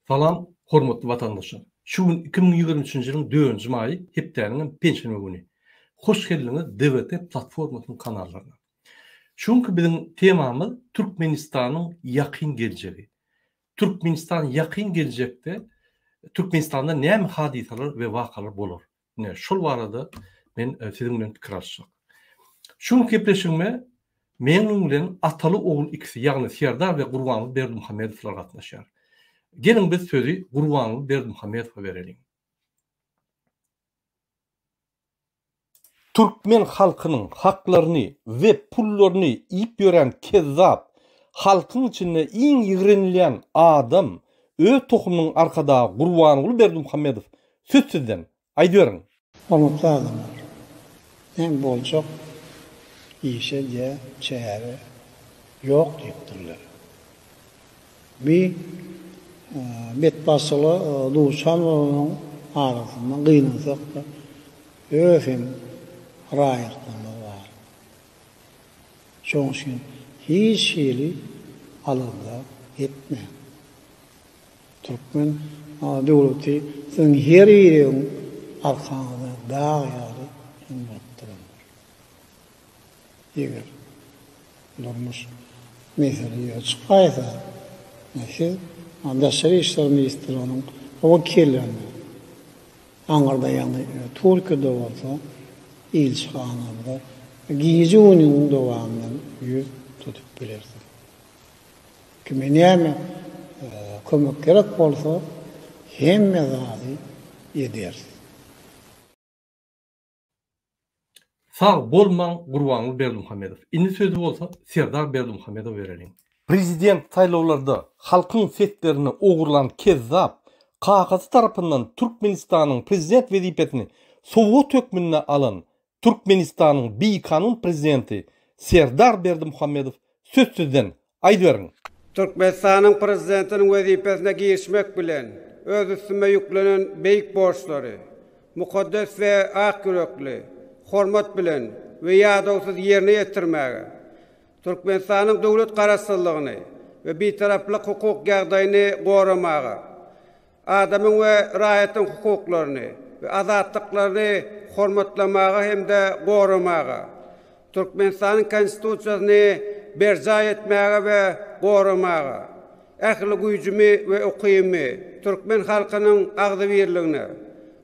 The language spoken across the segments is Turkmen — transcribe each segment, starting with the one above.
Salam hormatly watandaşlar. Şu gün 2023-nji ýylyň dördünji maýy hepdäniň hem penşenbe güni. Hoş geldiňiz DWT platformasynyň kanallaryna. Şu günki biziň temamyz Türkmenistanyň ýakyn geljegi. Türkmenistan ýakyn geljekde Türkmenistanda näme hadysalar we wakalar bolar? Ine, şol barada men siziň bilen pikir alyşjak. Şu günki gepleşigime meniň bilen ataly-ogul ikisi, ýagny Serdar we Gurbanguly Berdimuhamedowlar gatnaşýar. Geliň biz sözi Gurbanguly Berdimuhamedowa bereliň. Türkmen halkynyň haklaryny we pullaryny iýip ýören kezzap, halkyň içinde iň ýigrenilýän adam, öz tohumynyň arkadagy Gurbanguly Berdimuhamedow söz sizden, aýdyberiň. Hormatly adamlar, näme boljak işe diýä çäre ýok diýipdirler. Bi betbagtçylyga duçar bolanyň arasynda gynansak-da öz hem raýatlarymyz bar. Şonuň üçin hiç hili alada etmäň. Türkmen döwleti siziň her biriňiziň arkaňyzda dag ýaly hem bolup durandyr. Eger durmuş mesele ýüze çykaýsa, siz Daşary işler ministrliginiň wekillerine, aňyrda ýagny Türkiýede bolsa ilçihanamyza gije-gündiziň dowamynda ýüz tutup bilersiňiz. Kime näme kömek gerek bolsa, hemme zady ederis. Sag bolmaň Gurbanguly Berdimuhamedow. Indi sözi bolsa Serdar Berdimuhamedowa bereliň. Prezident saýlawlarda halkyň seslerini ogurlan kezzap, kakasy tarapyndan Türkmenistanyň prezident wezipesini sowgat hökmünde alan Türkmenistanyň bikanun prezidenti Serdar Berdimuhamedow söz sizden, aýdyberiň. Türkmenistanyň Prezidentiniň wezipesine girişmek bilen, öz üstüme ýüklenen beýik borçlary mukaddes we ak ýürekli, hormat bilen we ýadawsyz ýerine ýetirmäge, Türkmenistanyň döwlet Garaşsyzlygyny we Bitaraplyk hukuk ýagdaýyny goramaga, adamyň we raýatyň hukuklaryny we azatlyklaryny hormatlamaga hem-de goramaga, Türkmenistanyň Konstitusiýasyny berjaý etmäge we goramaga, ähli güýjümi we ukybymy türkmen halkynyň agzybirligine,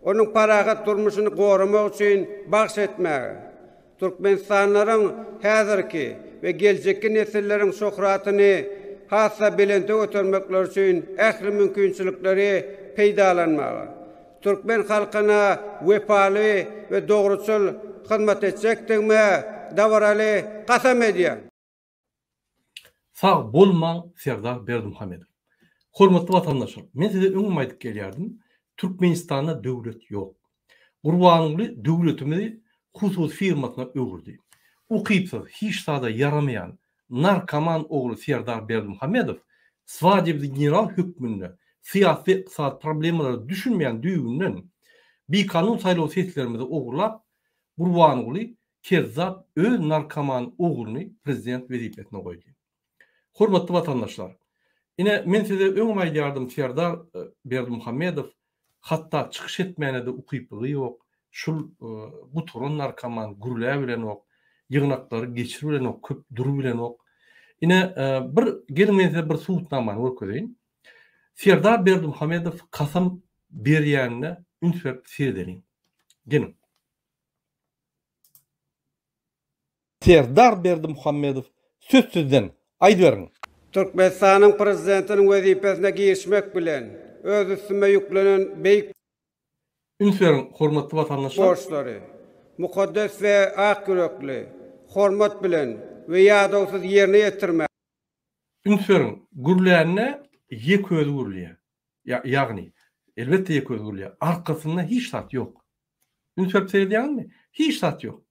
onuň parahat durmuşyny goramak üçin bagyş etmäge, Türkmenistanlylaryň häzirki we geljekki nesilleriň şöhratyny has-da belente götermekleri üçin ähli mümkinçilikleri peýdalanmaga, türkmen halkyna wepaly we dogruçyl hyzmat etjekdigime dabaraly kasam edýän. Sag bolmaň Serdar Berdimuhamedow. Hormatly watandaşlar, men size öňem aýdyp gelýärdim, Türkmenistanda döwlet ýok. Gurbanguly döwletimizi hususy firmasyna öwürdi. Ukypsyz, hiç zada ýaramaýan, narkoman ogly Serdar Berdimuhamedow swadebny general hökmünde syýasy we ykdysady problemalara düşünmeýän düýbünden bikanun saýlaw seslerimizi ogurlap, Gurbanguly Kezzap öz narkoman ogluny prezident wezipesine goýdy. Hormatly watandaşlar, ine men size öňem aýdýardym Serdar Berdimuhamedow hatda çykyş etmäne-de ukyplygy ýok, şul gutaran narkoman gürläbilenok, ýygnaklary geçiribilenok, köp durubilenok. Ine bir geliň men size bir subutnamany görkezeýin. Serdar Berdimuhamedow kasam berýänine üns berip seredeliň. Geliň. Serdar Berdimuhamedow söz sizden, aýdyberiň. Türkmenistanyň Prezidentiniň wezipesine girişmek bilen, öz üstüme ýüklenen beýik. Üns beriň, hormatly watandaşlar! Borçlary mukaddes we ak ýürekli, hormat bilen we ýadawsyz ýerine ýetirmäge. Üns beriň, gürlände ýeke özi gürleýär. Ýagny, elbetde ýeke özi gürleýär. Arkasynda hiç zat ýok. Üns berip seredýäňizmi? Hiç zat ýok.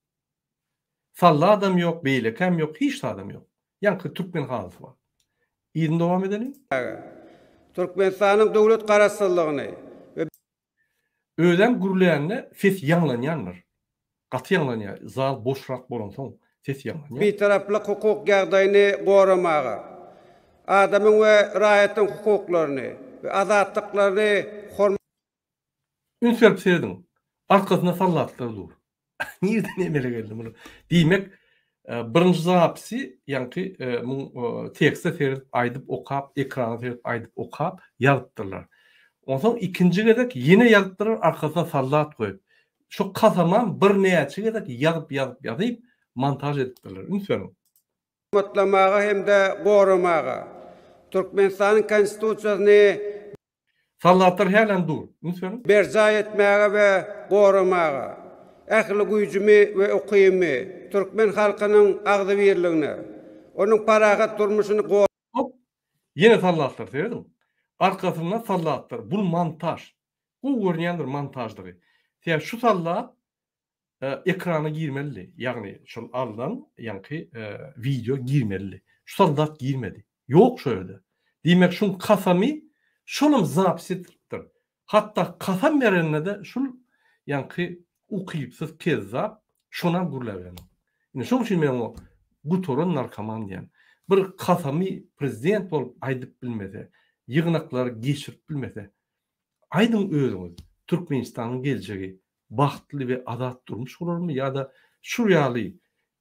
Salladam ýok, beýlekäm ýok, hiç zadam ýok. Ýaňky türkmen halysy bar. Yzyny dowam edeliň. Türkmenistanyň döwlet Garaşsyzlygyny we. Özem gürlände ses ýaňlanýandyr. Gaty ýaňlanýar. Zal boşrak bolansoň ses ýaňlanýar. Bitaraplyk hukuk ýagdaýyny goramaga, adamyň we raýatyň hukuklaryny. we azatlyklaryny hormat Üns berip serediň. Arkasynda sallatlar dur. Nirden emele geldi muny? Diýmek, birinji zapisi, ýaňky muň tekste seredip aýdyp okap, ekrana seredip aýdyp okap ýazypdyrlar. Onsoň ikinji gezek ýene ýazypdyrlar arkasyna sallat goýup. Şo kasamam birnäçe gezek ýazyp ýazyp ýazyp montaž edipdirler. Üns beriň. Hormatlamaga hem-de goramaga, Türkmenistanyň Konstitusiýasyny Sallatlar hälem dur. Üns beriň. Berjaý etmäge we goramaga, ähli güýjümi we ukybymy türkmen halkynyň agzybirligine, onuň parahat durmuşyny go. Hop! Ýene sallatlar serediň. Arkasynda sallatlar. Bul montaž. Gowy görünýändir montaždygy. Sebäbi şu sallat ekrana girmelidi. Ýagny şol alnan ýaňky wideo girmelidi. Şu soldat girmedi. Ýok şo ýerde. Diýmek şuň kasamy şolam zapis edilipdir. Hatda kasam berende-de şul ýaňky ukypsyz kezzap şonam gürläbilenok. Indi şoň üçin men oňa gutaran narkoman diýýän. Bir kasamy prezident bolup aýdyp bilmese, ýygnaklary geçirip bilmese, aýdyň özüňiz Türkmenistanyň geljegi bagtly we azat durmuş bolarmy ýa-da şu ýaly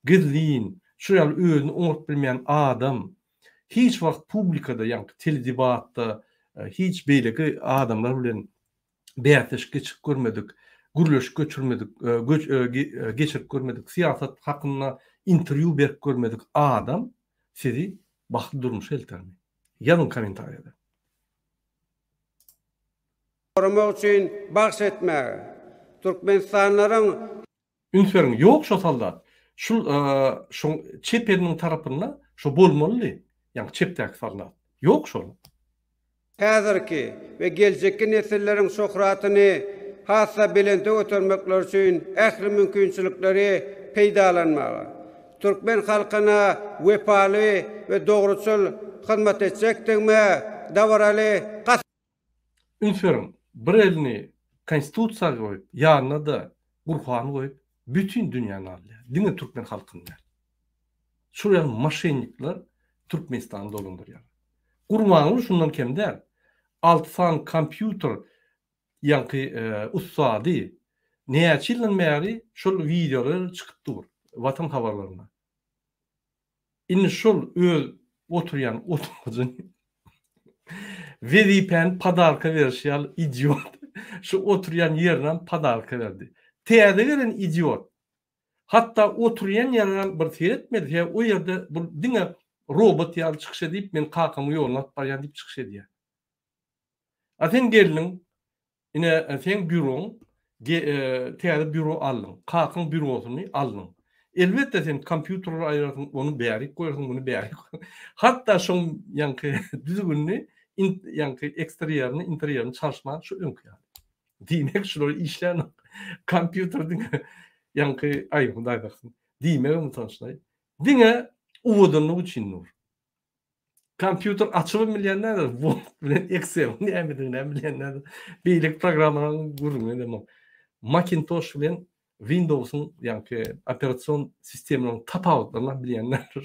gizlin, şu ýaly özüni oňaryp bilmeýän adam hiç wagt publikada, ýaňky teledebatda, hiç beýleki adamlar bilen bäsleşik geçirip görmedik, gürleşik göçürmedik, geçirip görmedik, syýasat hakynda interwýu berip görmedik adam sizi bagtly durmuşa eltermi? Ýazyň kommentariýada. Goramak üçin bagş etmäge. Türkmenistanlylaryň. Üns beriň ýok şo soldat şul şoň çep eliniň tarapynda şo bolmalydy ýaňky çepdäki soldat ýok şol. Häzirki we geljekki nesilleriň şöhratyny has-da belente götermekleri üçin ähli mümkinçilikleri peýdalanmaga, türkmen halkyna wepaly we dogruçyl hyzmat etjekdigime dabaraly kasam Üns beriň, bir elini Konstitusiýa goýup, ýanyna-da Gurhany goýup, bütin dünýäni alýar. Diňe türkmen halkyny däl. Şol ýaly moşennikler Türkmenistany dolandyrýar. Gurbanguly şundan kem däl. Alty sany kompýuter ýaňky ussady näçe ýyldan bäri şol wideolar çykyp dur Watan habarlarynda. Indi şol öz oturýan oturgyjyny wezipäni podarka berişi ýaly idiot şu oturýan ýerinem podarka berdi. Täze gelen idiot hatda oturýan ýerinem bir seretmedi sebäbi o ýerde bu diňe robot ýaly çykyş edip men kakamyň ýoluna alyp barýan diýip çykyş edýär. A sen geldiň Ine, seň býuroň, täze býuro aldyň. Kakyň býurosyny aldyň. Elbetde, sen kompýuterleri aýyrarsyň, ony bärik goýarsyň, muny bärik goýarsyň. Hatda şoň ýaňky düzgünini, ýaňky eksterýerini, interýerini çalyşman şu öňki ýaly. Diýmek, şular işlänok. Kompýuter diňe ýaňky, aý, Hudaý saksyn, diýmegem utançly. Diňe owadanlyk üçin dur. Kompýuter açybam bilýän däldir, Word bilen Excel-iň nämediginem bilýän däldir. Beýleki programmalaryň gürrüňini edemok. Macintosh bilen Windows-yň ýaňky operasion sistemalaryň tapawutlarynam bilýän däldir.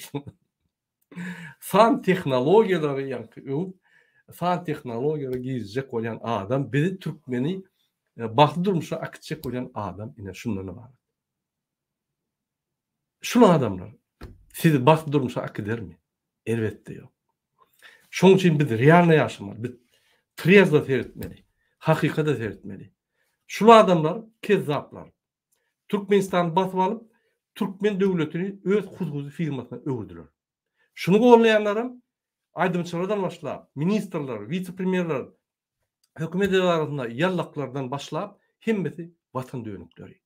San tehnologiýalary ýaňky öwüp, san tehnologiýalary girizjek bolýan adam bizi türkmeni bagtly durmuşa akitjek bolýan adam ine şundan ybarat. Şul adamlar sizi bagtly durmuşa akidermi? Elbetde ýok. Şoň üçin biz realno ýaşamaly. Biz trezwo seretmeli. Hakykata seretmeli. Şul adamlar kezzaplar. Türkmenistany basyp alyp, türkmen döwletini öz hususy firmasyna öwürdiler. Şuny gollaýanlaram aýdymçylardan başlap, ministrler, wise-premýerler, hökümet edarasynda ýallaklardan başlap hemmesi watan dönükleri.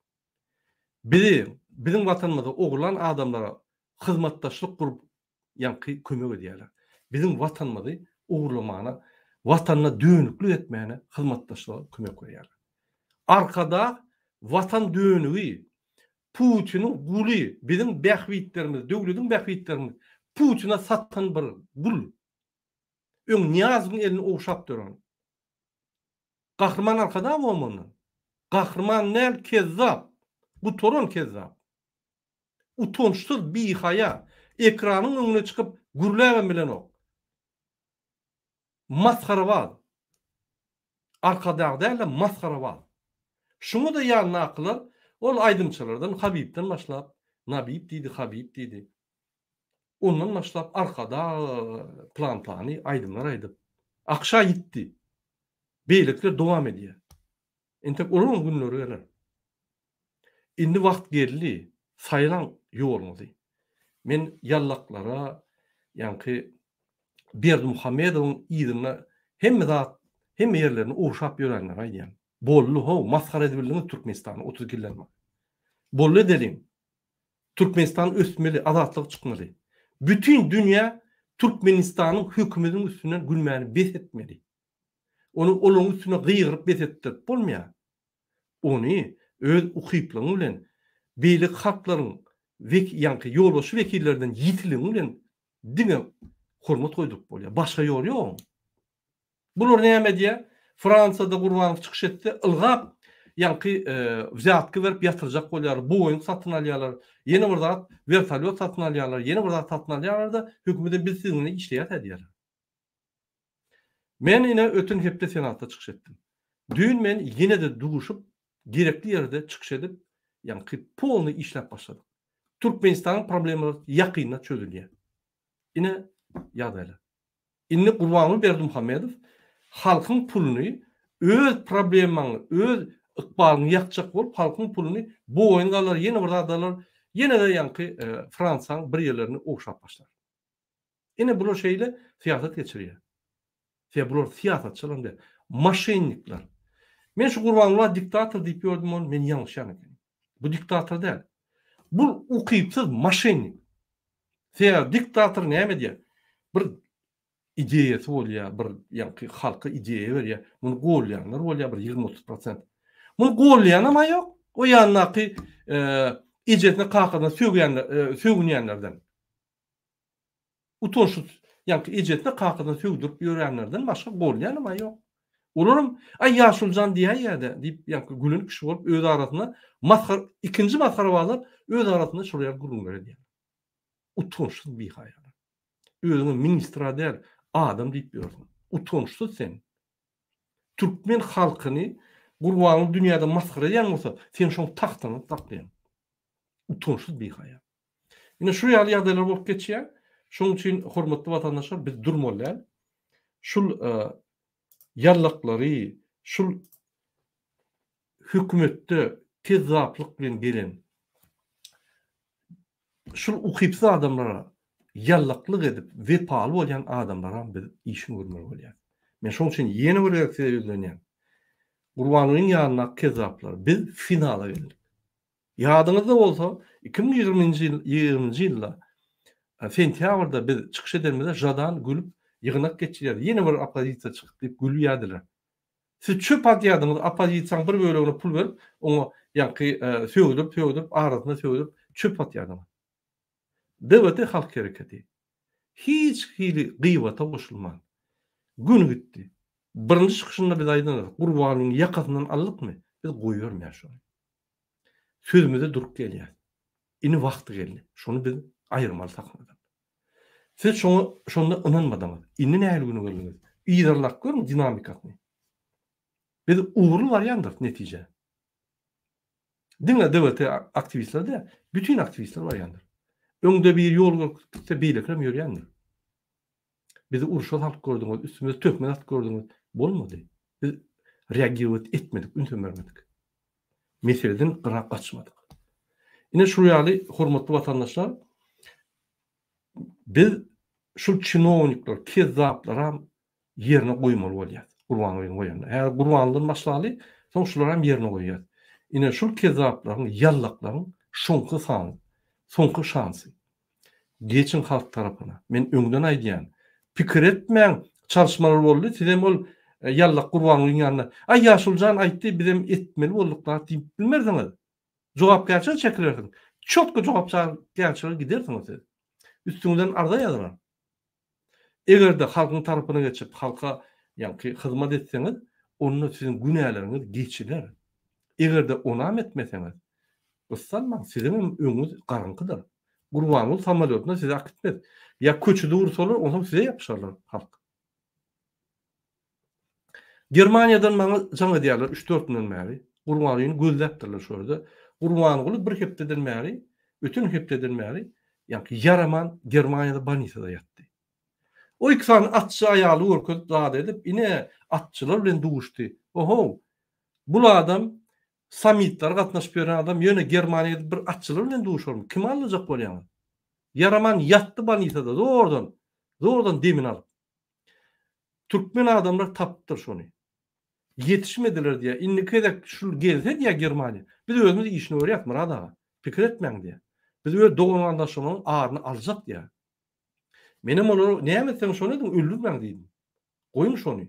Bizi, biziň watanymyzy ogurlan adamlara hyzmatdaşlyk gurup ýaňky kömek edýärler. Biziň watanymyzy ogurlamana, watanyna dönüklik etmäne hyzmatdaşlyga kömek berýärler. Arkadag watan dönügi, Putiniň guly, biziň bähbitlerimizi, döwlediň bähbitlerimizi Putine satan bir gul. Öň Nyýazowyň elini ogşap dören. Gahryman Arkadag bolmandan. Gahryman däl kezzap. Gutaran kezzap. Utançsyz bihaýa. Ekranyň öňüne çykyp gürläbem bilenok. Masgarabaz. Arkadag däl-de masgarabaz. Şuňa-da ýanyndakylar ol aýdymçylardan Habibden başlap, Nabib diýdi, Habib diýdi. Ondan başlap Arkadag plan-plany aýdymlar aýdyp, Akşa ýitdi. Beýlekiler dowam edýär. Entek olaryň günleri geler. Indi wagt geldi, saýlaň ýoluňyzy. Men ýallaklara, ýaňky Berdimuhamedowyň yzynda hemme zat, hemme ýerlerini ogşap ýörenlere aýdýan. Boldy how, masgara edibildiňiz Türkmenistany 32 ýyldan bäri. Boldy edeliň. Türkmenistan ösmeli, azatlyga çykmaly. Bütin dünýä Türkmenistanyň hökümetiniň üstünden gülmäni bes etmeli. Ony olaryň üstüne gygyryp bes etdirip bolmaýar. Ony öz ukyplygyň bilen, beýleki halklaryň wek ýaňky ýolbaşçy wekillerinden ýitiligiň bilen diňe hormat goýduryp bolýar. Başga ýoly ýok oň. Bular näme edýär? Fransiýada Gurbanow çykyş etse, ylgap ýaňky wzýatka berip ýatyrjak bolýarlar, Boeing satyn alýarlar, ýene bir zat, wertolýot satyn alýarlar, ýene bir zat satyn alýarlar-da, hökümete biz siziň bilen işleýäs-ä diýýärler. Men ine öten hepde Senatda çykyş etdim. Düýn men ýene-de duşup, gerekli ýerde çykyş edip, ýaňky polnyý işläp başladyk. Türkmenistanyň problemalary ýakynda çözülýär. Ine ýagdaýlar. Indi Gurbanguly Berdimuhamedow halkyň puluny öz problemaňy, öz ykbalyňy ýakjak bolup halkyň puluny boýun alar, ýene bir zat alar, ýene-de ýaňky Fransiýanyň bir ýerlerini ogşap başlar. Ine bular şeýle syýasat geçirýär. Sebäbi bular syýasatçylar däl, moşennikler. Men şu Gurbanguly diktator diýip ýördüm ony, men ýalňyşýan ekenim. Bu diktator däl. Bu ukypsyz moşennik. Sebäbi diktator näme edýär? Bir ideýasy bolýar, bir ýaňky halka ideýa berýär. Muny golýanlar bolýar bir 20-30 prosent. Muny golýanam ýok. O ýandaky ejesine kakasyna sögýänler, sögünýänlerden. Utançsyz, ýaňky ejesine kakasyna sögdürip ýörenlerden başga golýanam-a ýok. Olaram, Aý, ýaşulyjan diýäýýä-dä diýip, ýaňky gülen kişi bolup öz arasynda masgara, ikinji masgarabazlar öz arasynda şol ýaly gürrüňler edýärler. Utançsyz bihaýalar. Özüňe ministr-a däl, adam diýip ýörsüň. Utançsyz sen. Türkmen halkyny Gurbanguly dünýäde masgara edýän bolsa, sen şoň tagtyny saklaýaň. Utançsyz bihaýa. Ine şu ýaly ýagdaýlar bolup geçýär. Şonuň üçin hormatly watandaşlar biz durmaly däl. Şul e, ýallaklary, şul hökümetde kezzaplyk bilen gelen şul ukypsyz adamlara ýallaklyk edip wepaly bolýan adamlara biz işini görmeli bolýar. Men şonuň üçin ýene bir gezek size ýüzlenýän. Gurbangulyň ýanyndaky kezzaplar biz finala geldik. Ýadyňyzda bolsa, 2020-nji ýyl, ýigriminji ýylda sentýabrda biz çykyş edenimizde Žadan gülüp ýygnak geçirýärdi. Ýene bir oppozisiýa çykyp diýip gülýärdiler. Siz çöp atýardyňyz, oppozisiýaň bir bölegine pul berip, oňa ýaňky sögdürip, sögdürip, arasynda sögdürip çöp atýardyňyz. DWT halk hereketi. Hiç hili gybata goşulman, göni gitdi. Birinji çykyşynda biz aýdan Gurbangulyň ýakasyndan aldykmy, biz goýbermeýäris şony. Sözümizde durup gelýäris. Indi wagty geldi. Şony biz aýyrmaly sahnadan. Siz şoňa şonda ynanmadyňyz. Indi nähili güne geldiňiz? Yzarlap görüň dinamikasyny. Biz ugurly barýandyrys netijä. Diňe DWT aktiwistleri däl, bütin aktiwistler barýandyr. Öňde biri ýol görkezip gitse, beýlekilerem ýörýändir. Bizi urşa salyp gördüňiz, üstümize töhmet atyp gördüňiz. Bolmady. Biz reagirowat etmedik, ünsem bermedik. Meseleden gyra gaçmadyk. Ine şu ýaly hormatly watandaşlar, biz şu çinownikler, kezzaplaram ýerine goýmaly bolýar. Gurbangulyny goýanda. Häzir Gurbangulydan başlaly, soň şularam ýerine goýýas. Ine şul kezzaplaryň, ýallaklaryň şoňky sany, soňky şansy. Geçiň halk tarapyna. Men öňden aýdýan. Pikir etmäň, çalyşmalar boldy, sizem ol ýallak Gurbangulyň ýanyna, Aý ýaşulyjan aýtdy, bizem etmeli bolduk zat diýip bilmersiňiz. Jogapkärçilige çekilersiň. Çotga jogapkärçilige gidersiňiz siz. Üstüňizden arza ýazylar. Eger-de halkyň tarapyna geçip, halka ýaňky hyzmat etseňiz, onda siziň günäleriňiz geçiler. Eger-de onam etmeseňiz, gyssanmaň, siziň hem öňüňiz garaňkydyr. Gurbanguly samolýotyna sizi akitmez. Ýa köçede ursalar, onsoň size ýapyşarlar halk. Germaniýadan maňa jaň edýärler üç-dört günden bäri. Gurbangulyny gözläpdirler şo ýerde. Gurbanguly bir hepdeden bäri, öten hepdeden bäri, ýaňky ýaraman Germaniýada bolnisada ýatdy. O iki sany atçy aýaly görkezip zat edip, ine, atçylar bilen duşdy. Ohow! Bul adam sammitlere gatnaşyp ýören adam, ýöne Germaniýa gidip bir atçylar bilen duşarmy? Kimi aldajak bolýaňyz? Ýaraman ýatdy bolnisada zordan, zordan demini alyp. Türkmen adamlar tapypdyr şony. Ýetişmediler diýýär. Indiki gezek şul gelse diýýär Germaniýa. Biz özümiz işini görýäs Myrat aga. Pikir etmäň diýýär. Biz öz dogan-garyndaşlarymyzyň aryny aljak diýýär. Menem olara näme etseňiz şony ediň, öldürmäň diýdim. Goýuň şony.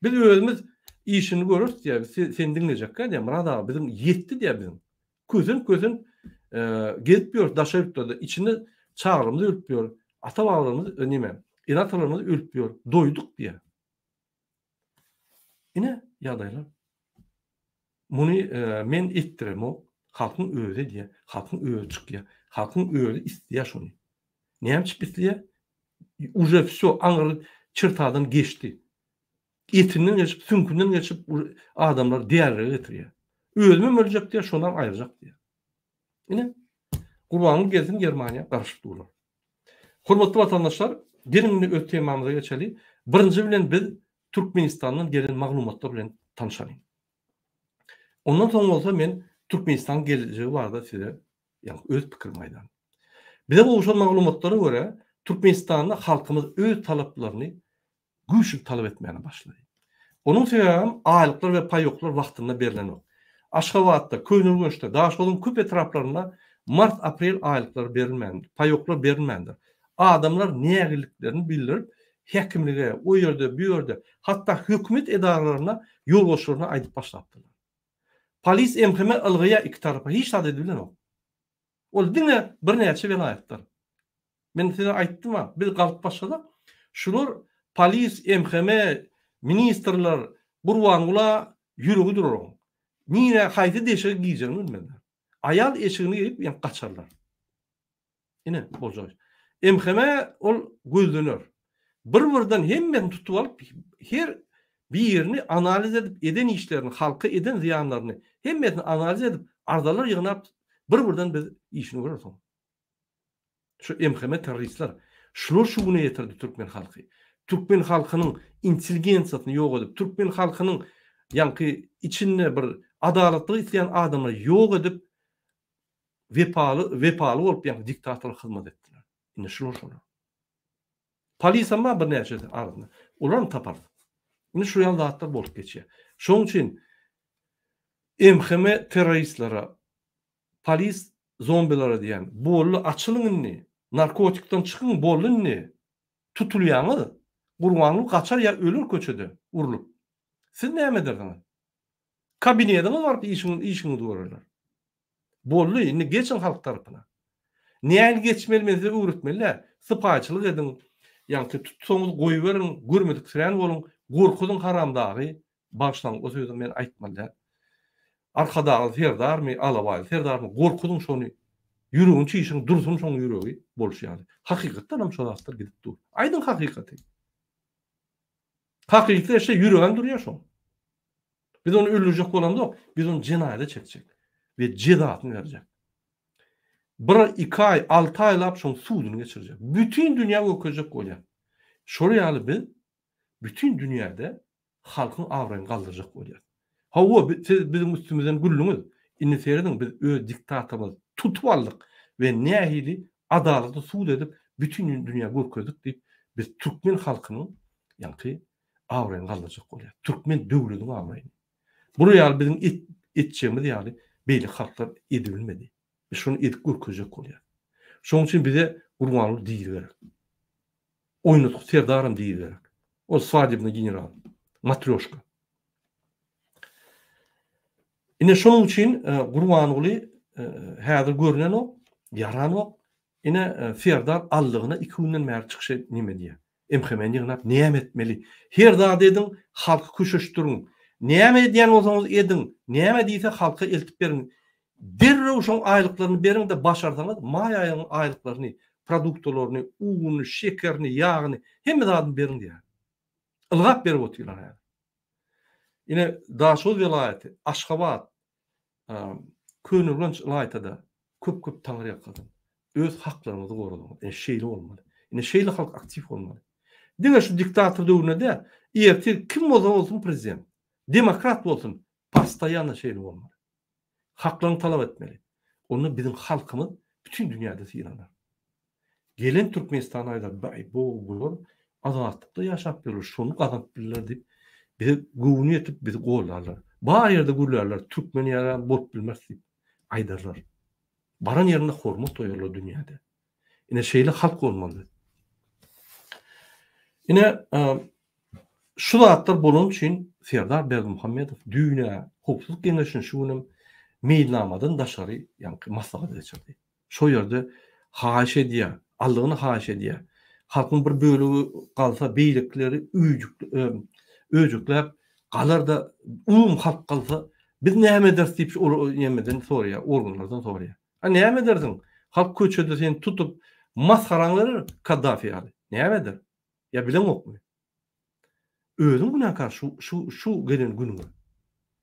Biz özümiz işini göreris diýýär. Biz seni diňlejekkä diýýär. Myrat aga biziň ýetdi diýýär biziň. Kösenip-kösenip gezip ýörüs daşary ýurtlarda. Içinde çagalarymyz ölüp ýör. Ata-babalarymyz neme, ene-atalarymyz ölüp ýör. Doýduk diýýär. Ine ýagdaýlar. Muny men etdiremok. Halkyň özi edýär. Halkyň özi çykýar. Halkyň özi isleýär şony. Näme üçin isleýär? Uje wsýo aňry çyrtadan geçdi. Etinden geçip, süňkünden geçip adamlary dälirege getirýär. Özümem öljek diýýär, şonam aýyrjak diýýär. Ine, Gurbanguly gelsin Germaniýa garaşyp durlar. Hormatly watandaşlar, geliň indi öz temamyza geçeli. Birinji bilen biz Türkmenistandan gelen maglumatlar bilen tanşalyň. Ondan soň bolsa men Türkmenistanyň gelejegi barada size ýagny öz pikirimi aýdaryn. Bize gowşan maglumatlara görä, Türkmenistanda halkymyz öz talaplaryny güýçli talap etmäne başlady. Onuň sebäbem aýlyklar we paýoklar wagtynda berlenok. Aşgabatda, Köneürgençde, Daşogzuň köp etraplarynda mart-aprel aýlyklary berilmändir, paýoklar berilmändir. Adamlar nägileliklerini bildirip, häkimlige, o ýerde, bu ýerde, hatda hökümet edaralaryna ýolbaşçylaryna aýdyp başlapdyrlar. Polis MHM ylgaýar iki tarapa, hiç zat edibilenok. Ol diňe birnäçe welaýatlar. Men size aýtdym-a, biz galyp başlasak, şular polis, MHM, ministrler, Gurbangula ýüregi durar oň. Nirä, haýsy deşige girjegini bilmezler. Aýal eşigini geýip, ýa gaçarlar. Ine, boljak iş. MHM ol gözlener. Bir-birden hemmesini tutup alyp, her birini analiz edip, eden işlerini, halka eden zyýanlaryny hemmesini analiz edip, arzalar ýygnap, bir-birden biz işini göreris oň. Şu MHM terroristler. Şular şu güne getirdi türkmen halky. Türkmen halkynyň intelligensiýasyny ýok edip, türkmen halkynyň ýaňky içinde bir adalatlygy isleýän adamlary ýok edip, wepaly wepaly bolup ýaňky diktatora hyzmat etdiler. Indi şular şolar. Polisam bar birnäçesi arasynda. Olaram taparys. Indi şu ýaly zatlar bolup geçýär. Şonuň üçin MHM terroristlere Polis zombilara diýýän boldy açylyň indi narkotikden çykyň boldy indi tutulýaňyz Gurbanguly gaçar ýa öler köçede urlup siz näme edersiňiz kabinediňiz baryp işiňiz işiňizi görerler boldy indi geçiň halk tarapyna nähili geçmeli men size öwretmeli däl sypaýyçylyk ediň ýaňky tutsaňyz goýberiň görmediksirän boluň gorkuzyň haramdagy Bagyşlaň o sözi men aýtmaly däl. Arkadagly Serdarmy, Alabaýly Serdarmy gorkuzyň şony ýüregini çişiň dursun şoň ýüregi bolşy ýaly. Hakykatdan hem şo zatlar gidip dur. Aýdyň hakykaty. Hakyky eşe ýüregem durýar şoň. Biz ony öldürjek bolamzok, biz ony jenaýata çekjek we jezasyny berjek. Bir, iki aý, alty aýlap şoň suduny geçirjek. Bütin dünýä görkezjek bolýar. Şol ýaly biz bütin dünýäde halkyň abraýyny galdyrjak bolýar. Hawa, siz biziň üstümizden güldüňiz. Indi serediň, biz öz diktatorymyzy tutup aldyk we nähili adalatly sud edip, bütin dünýä görkezdik diýip, biz türkmen halkynyň ýaňky abraýyny galdyrjak bolýar. Türkmen döwletiniň abraýyny. Bular ýaly biziň etjegimiz ýaly beýleki halklar edibilmedi. Biz şony edip görkezjek bolýar. Şonuň üçin bize Gurbanguly diri gerek. Oýnatgy serdaram diri gerek. Ol swadebnyý general. Matrýoşka. Ine şonuň üçin e, Gurbanguly e, häzir görnenok, ýaranok. Ine e, serdar allygyna iki günden bäri çykyş neme diýýär. MHM-ni ýygnap näme etmeli? Her zady ediň, halky köşeşdiriň. Näme edýän bolsaňyz ediň. Näme diýse halka eltip beriň. Derrew şoň aýlyklaryny beriň-de başarsaňyz maý aýynyň aýlyklaryny, produktalaryny, ununy, şekerini, ýagyny, hemme zadyny beriň diýýär. Ylgap berip otyrlar häzir. Ine Daşoguz welaýaty, Aşgabat, Köneürgenç ylaýta-da köp-köp taňryýalkasyn. Öz haklaryňyzy goradyňyz. Ine şeýle bolmaly. Ine şeýle halk aktiw bolmaly. Diňe şu diktator döwründe däl, ertir kim bolsa bolsun prezident, demokrat bolsun, postoýanno şeýle bolmaly. Haklaryny talap etmeli. Onda biziň halkymyz bütin dünýäde sylanar. Gelen Türkmenistana aýdar, baý bo bular azatlykda ýaşap ýörler, şony gazanyp bildiler diýip, bize göwni ýetip bizi goldarlar. Bar ýerde gürlärler, türkmen ýaly bolup bilmeris diýip aýdarlar. Baran ýerinde hormat goýarlar dünýäde. Ine şeýle halk bolmaly biz. Ine şu zatlar bolany üçin Serdar Berdimuhamedow düýn-ä Howpsuzlyk Geňeşini şu günem meýilnamadan daşary ýaňky maslahat geçirdi. Şo ýerde haýyş edýär, aldygyna haýyş edýär. Halkyň bir bölegi galsa, beýlekileri öýjükläp galar-da, umumy halk galsa, biz näme ederis diýip, ol nämeden soraýar, organlardan soraýar. A näme edersiň? Halk köçede seni tutup, masgaraňy berer Kaddafi ýaly. Näme eder? Ýa bileňokmy? Özüň günäkär şu şu şu gelen günüňe.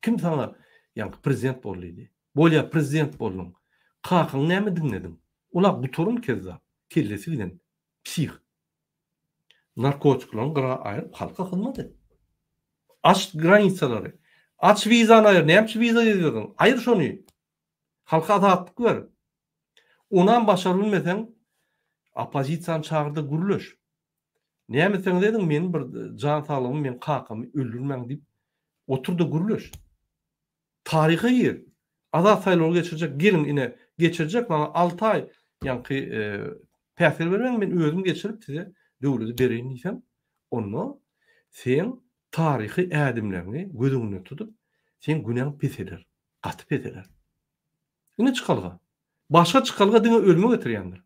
Kim saňa ýaňky prezident bol diýdi. Bolýa prezident bolduň. Kakaňy näme diňlediň? Ol-a gutaran kezzap, kellesi giden, psih. Narkotiklaryňy gyra aýryp halka hyzmat et. Aç granisalary. Aç wizany aýyr. Näme üçin wiza gezdirdiň? Aýyr şony. Halka azatlyk ber. Onam başaryp bilmeseň oppozisiýany çagyrda gürleş. Näme etseňiz ediň meniň bir jan saglygymy meň kakamy öldürmäň diýip oturda gürleş. Taryha gir. Azat saýlaw geçirjek geliň ine geçirjek maňa 6 aý ýaňky päsgel bermäň men özüm geçirip size döwleti bereýin diýseň onda seň taryhy ädimleriňi göz öňünde tutup seň günäň peseler. Gaty peseler. Ine çykalga. Başga çykalga diňe ölüme getirýändir.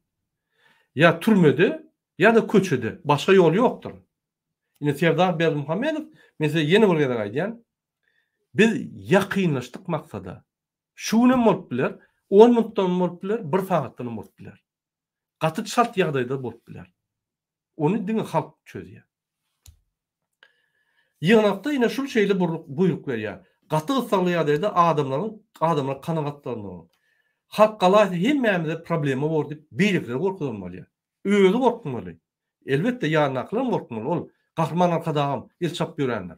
Ýa türmede ýa-da köçede. Başga ýol ýokdur. Ine Serdar Berdimuhamedow, men size ýene bir gezek aýdýan, biz ýakynlaşdyk maksada. Şu günem bolup biler, on minutdan hem bolup biler, bir sagatdan hem bolup biler. Gaty çalt ýagdaýda bolup biler. Ony diňe halk çözýär. Ýygnakda ine şul şeýle buýruk berýär. Gaty gyssagly ýagdaýda adamlaryň adamlary kanagatlandyryň. Halk galaýsa hemmämize problema bor diýip beýlekileri gorkuzan bolýar. Özi gorkmaly. Elbetde ýanyndakylaram gorkmaly. Ol Gahryman Arkadagam el çapyp ýörendir.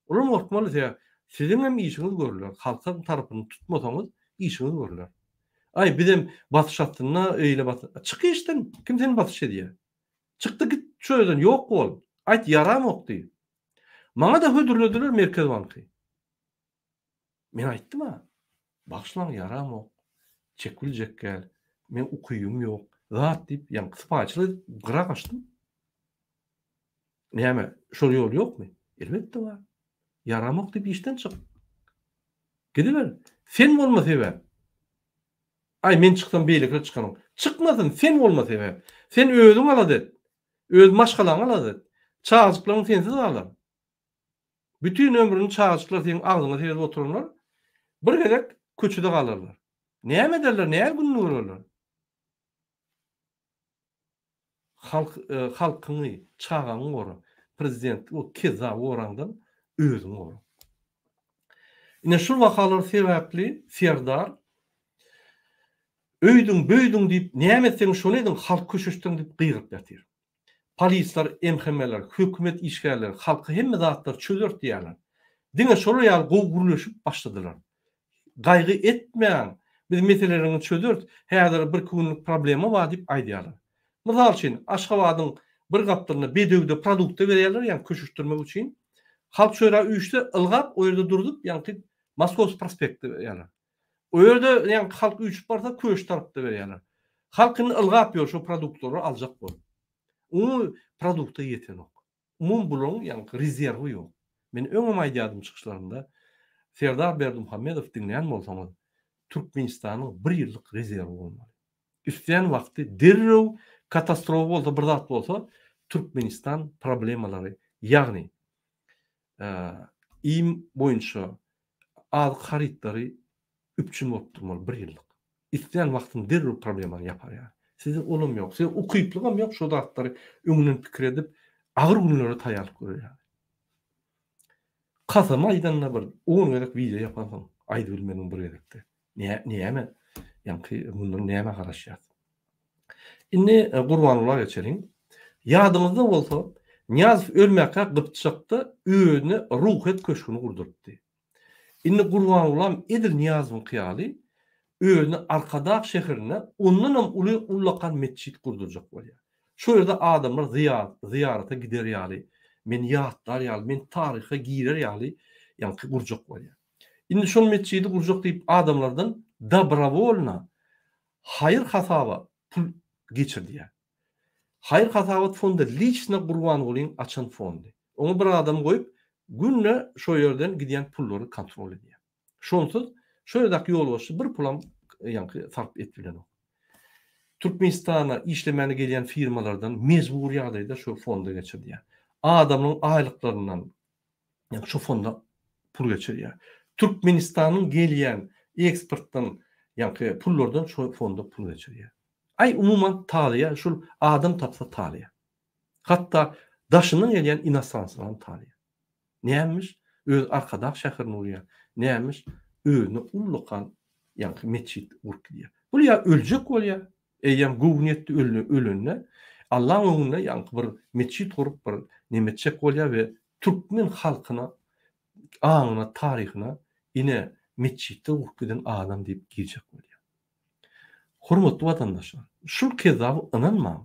Olam gorkmaly sebäbi siziň hem işiňiz görüler. Halkyň tarapyny tutmasaňyz işiňiz görüler. Aý bizem basyş astynda eýle basyş. Çyk işden kim seni basyş edýär. Çykdy git şu ýerden ýok bol. Aýt ýaramok diý. Maňa-da hödürlediler Merkez banky. Men aýtdym-a. Bagyşlaň ýaramok. Çek biljek däl. Meň ukybym ýok. Zat diýip, ýaňky sypaýyçylyk edip gyra gaçdym. Näme, şol ýol ýokmy? Elbetde bar. Ýaramok diýip işden çyk. Gidiber. Sen bolma sebäp. Aý men çyksam beýlekiler çykanok. Çykmasyn sen bolma sebäp. Sen özüň alada et. Öz maşgalaňy alada et. Çagajyklaryň sensiz galar. Bütin ömrüni çagajyklar seň agzyňa seredip oturanlar bir gezek köçede galarlar. Näme ederler, näme gününi görerler? Halk halkyňy, çagaňy gora. Prezidentlik o kezzaby goraňdan özüňi gora. Ine şul wakalar sebäpli Serdar öýdüň, böýdüň diýip näme etseň şony ediň, halky köşeşdiriň diýip gygyryp ýatyr. Polisler, MHM-ler, hökümet işgärleri halky hemme zatlary çözer diýýärler. Diňe şolar ýaly gowy gürleşip başladylar. Gaýgy etmäň, biz meseleleriňizi çözeris, häzir birki günlük problema bar diýip aýdýarlar. Mysal üçin, Aşgabadyň bir gapdalynda Bedewde produkta berýärler, ýagny köşeşdirmek üçin. Halk şo ýere üýşse, ylgap o ýerde durzup, ýagny Moskowskiý prospektde berýärler. O ýerde ýagny halk üýşüp barsa, Köşi tarapda berýärler. Halk indi ylgap ýör şo produktlary aljak bolup. Umumy produkta ýetenok. Umumy bularyň ýaňky rezerwi ýok. Men öňem aýdýardym çykyşlarymda, Serdar Berdimuhamedow diňlän bolsaňyz, Türkmenistanyň bir ýyllyk rezerwi bolmaly. Islän wagty derrew katastrofa bolsa bir zat bolsa Türkmenistan problemalary ýagny iým boýunça azyk harytlary üpjün bolup durmaly bir ýyllyk. Islän wagtyň derrew problemany ýapar ýaly. Sizde olam ýok. Sizde ukyplygam ýok şo zatlary öňünden pikir edip agyr günlere taýýarlyk görer ýaly. Kasamy aýdanda bir on gezek wideo ýapansyň, aýdybilmediň bir gezekde. Näme, ýaňky mundan nämä garaşýas? Indi Gurbangula geçeliň. Ýadyňyzda bolsa, Nyýazow ölmäkä Gypjakda özüne Ruhyýet köşgüni gurdurypdy. Indi Gurbangulam edil Nyýazowyňky ýaly özüne Arkadag şäherinde ondanam uly ullakan metjit gurdurjak bolýar. Şo ýerde adamlar zyýarata gider ýaly, meni ýatlar ýaly, men taryha girer ýaly ýaňky gurjak bolýar. Indi şol metjidi gurjak diýip adamlardan dobrowolno haýyr hasaba pul geçirdýär. Haýyr-hasabat fondy liçno Gurbangulyň açan fondy. Oňa bir adam goýup, günde şo ýerden gidýän pullary kontrol edýär. Şonsuz şo ýerdäki ýolbaşçy bir pulam ýaňky sarp edip bilenok. Türkmenistana işlemäne gelýän firmalardan mejbury ýagdaýda şo fonda geçirdýär. Adamlaryň aýlyklaryndan ýagny şo fonda pul geçirýär. Türkmenistanyň gelýän eksportdan ýaňky pullardan şo fonda pul geçirýär. Aý umuman talaýar şul adam tapsa talaýar. Hatda daşyndan gelýän inostransalaram talaýar. Nämiş öz Arkadag şäherini gurýar, nämiş özüne ullakan ýaňky metjit gurup gidýär. Bul ýa öljek bolýar, eýýäm göwni ýetdi ölende, Allaň öňünde ýaňky bir metjit gurup bir neme etjek bolýar we türkmen halkyna aňyna taryhyna ine metjitde gurup giden adam diýip girjek bolýar. Hormatly watandaşlar, şul kezzaba ynanmaň.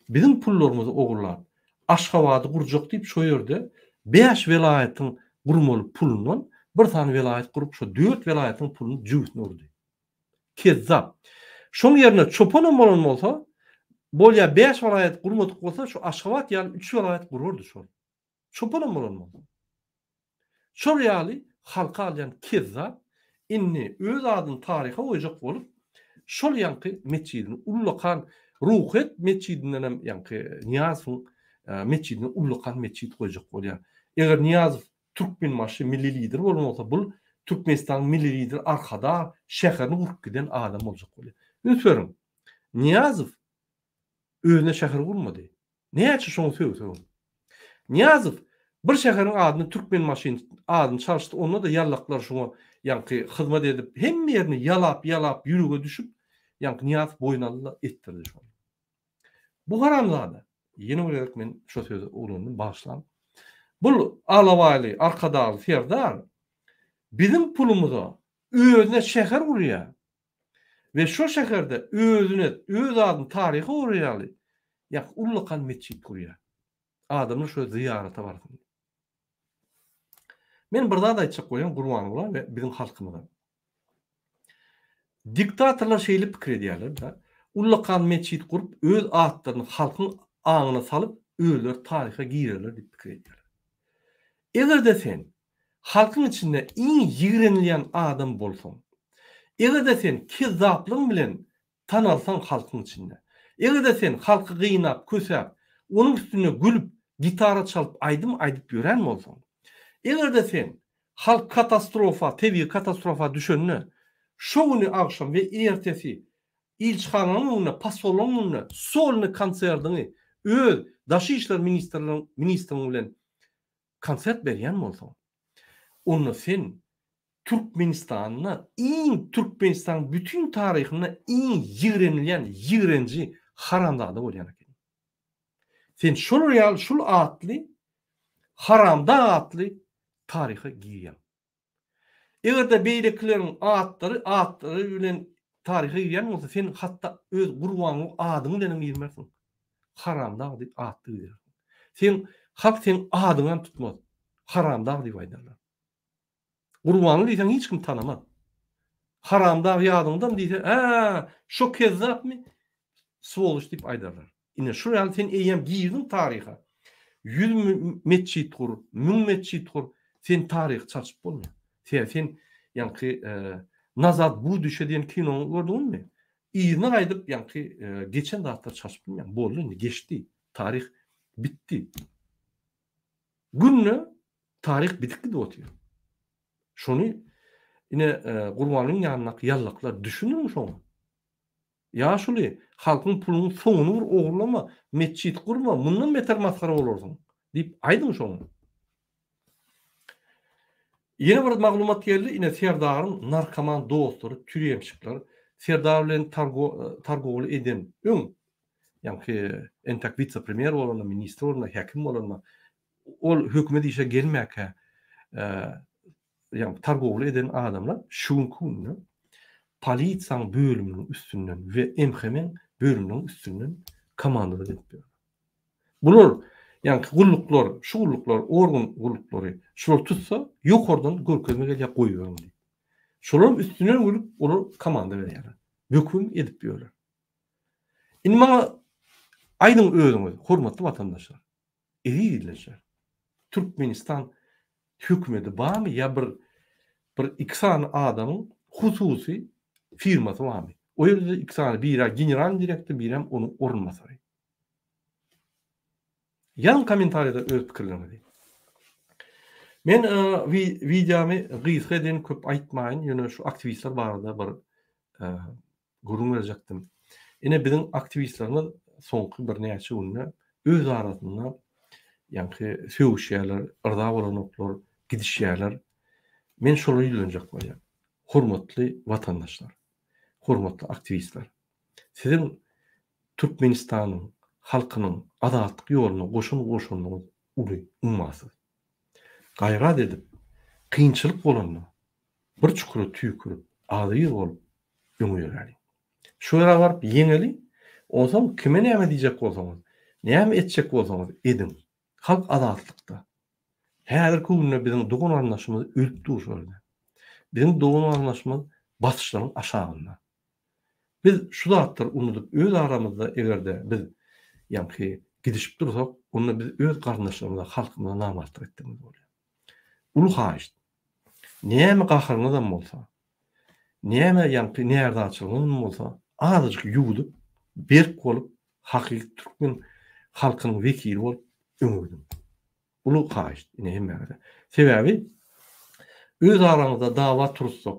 Biziň pullarymyzy ogurlap, Aşgabady gurjak diýip şo ýerde bäş welaýatyň gurmaly pulundan bir sany welaýat gurup şo dört welaýatyň puluny jübüsine urdy. Kezzap. Şoň ýerine çopanam bolan bolsa, bolýa bäş welaýat gurmadyk bolsa şo Aşgabat ýaly üç welaýat gurardy şol. Çopanam bolan bolsa. Şol ýaly halka alýan kezzap indi öz adyny taryha goýjak bolup, şol ýaňky metjidini ullakan Ruhyýet metjidindenem ýaňky Nyýazowyň metjidinden ullakan metjit goýjak bolýar. Eger Nyýazow Türkmenbaşy milli lider bolan bolsa bul Türkmenistanyň milli lideri Arkadag şäherini gurup giden adam boljak bolýar. Üns beriň. Nyýazow özüne şäher gurmady. Näçe şoňa sögseň. Nyýazow bir şäheriň adyny Türkmenbaşyny adyny çalyşdy onda-da ýallaklar şoňa ýaňky hyzmat edip hemme ýerini ýalap ýalap ýürege düşüp ýaňky Nyýazow boýun aldy-da etdirdi şony. Bu haramzada ýene bir gezek men şo sözi ulandym bagyşlaň. Bul alabaýly Arkadagly serdar biziň pulumyza özüne şäher gurýar. We şo şäherde özüne, öz adyny taryha goýar ýaly, ýa ullakan metjit gurýar. Adamlar şo zyýarata barsyn diýip. Men bir zat aýtjak bolýan Gurbangula we biziň halkymyza. Diktatorlar şeýle pikir edýärler-de, ullakan metjit gurup, öz atlaryny halkyň aňyna salyp, özleri taryha girerler diýip pikir edýärler. Eger-de sen Halkyň içinde iň ýigrenilýän adam bolsaň, eger-de sen kezzaplygyň bilen tanalsaň halkyň içinde, eger-de sen halky gynap, kösäp, onuň üstünde gülüp, gitara çalyp aýdym aýdyp ýörän bolsaň, eger-de sen halk katastrofa, tebigy katastrofa düşende, şo güni agşam we ertesi ilçihananyň öňünde, posollaryň öňünde solnyý konserdiňi öz daşy işler ministrligiň ministriň bilen konsert berýän bolsaň, onda sen Türkmenistanda iň Türkmenistanyň bütin taryhynda iň ýigrenilýän ýigrenji haramzada bolýan ekeniň. Sen şolar ýaly şul atly haramdag atly taryha girýäň. Eger-de beýlekileriň atlary atlary bilen taryha girýän bolsa, sen hatda öz Gurbanguly adyň bilenem girmersiň. Haramdag diýip atly girersiň. Sen halk seň adyňam tutmaz. Haramdag diýip aýdarlar. Gurbanguly diýseň hiç kim tanamaz. Haramdag ýadyňdamy diýse, hä, şo kezzapmy? Swoloç diýip aýdarlar. Ine şul ýaly sen eýýäm girdiň taryha. 100 metjit gur, 1000 metjit gur, sen taryhy çalşyp bolmaýar. Sebäbi sen ýaňky Nazad buduşe diýen kinony gördüňizmi? Yzyna gaýdyp ýaňky geçen zatlary çalşyp bilmeýäň. Boldy indi geçdi. Taryh bitdi. Günde taryh bitip gidip otyr. Şony ine Gurbanyň ýanyndaky ýallaklar düşüniň şoňa. Ýaşuly, halkyň pulunyň soňuny bir ogurlama, metjit gurma, mundan beter masgara bolarsyň, diýip aýdyň şoňa. Ýene bir maglumat geldi, ine Serdaryň narkoman dostlary, türemşikler, Serdar bilen targowly eden öň, ýaňky entek wise-premýer bolanda, ministr bolanda, häkim bolanda, ol hökümet işe gelmäkä, ýagny targowly eden adamlar şu günki günde polisiýanyň bölüminiň üstünden we MHM-iň bölüminiň üstünden komandada edip ýörler. Bular, ýaňky gulluklar, şu gulluklar, organ gulluklary şular tutsa, ýokardan görkezme gelýär, goýberiň diýip. Şolaryň üstünden gülüp, olar komanda berýärler. Höküm edip ýörler. Indi maňa aýdyň özüňiz, hormatly watandaşlar, eziz ildeşler, Türkmenistan hökümeti barmy ýa bir bir iki sany adamyň hususy firmasy barmy? O ýerde iki sany, biri generalnyý direktor, birem onuň orunbasary. Ýazyň kommentariýada öz pikirleriňizi. Men wideomy gysga edeýin köp aýtmaýyn ýöne şu aktiwistler barada bir gürrüň berjekdim. Ine biziň aktiwistlerimiz soňky birnäçe günde öz arasynda ýaňky sögüşýärler, yrza bolanoklar, gidişýärler. Men şolara ýüzlenjek bolýan. Hormatly watandaşlar, hormatly aktiwistler. Siziň Türkmenistanyň halkynyň azatlyk ýoluna goşan goşandyňyz uly, ummasyz. Gaýrat edip, kynçylyk bolanda bir çukura tüýkürip, agzybir bolup öňe ýöräliň. Şu ýere baryp ýeňeliň, onsoň kime näme diýjek bolsaňyz, näme etjek bolsaňyz ediň. Halk azatlykda. Häzirki günde biziň dogan-garyndaşymyz ölüp dur şol ýerde. Biziň dogan-garyndaşymyz basyşlaryň aşagynda. Biz şu zatlary unudyp öz aramyzda egerde biz ýaňky gidişip dursak onda biz öz garyndaşlarymyza halkymyza namartlyk etdigimiz bolýar. Uly haýyşt. Näme gaharyňyzam bolsa, näme ýaňky närzaçylygyňyzam bolsa azajyk ýuwudyp berk bolup hakyky türkmen halkynyň wekili bolup öňe gidiň. Uly haýyşt ine hemmäňize. Sebäbi öz araňyzda dawa turuzsak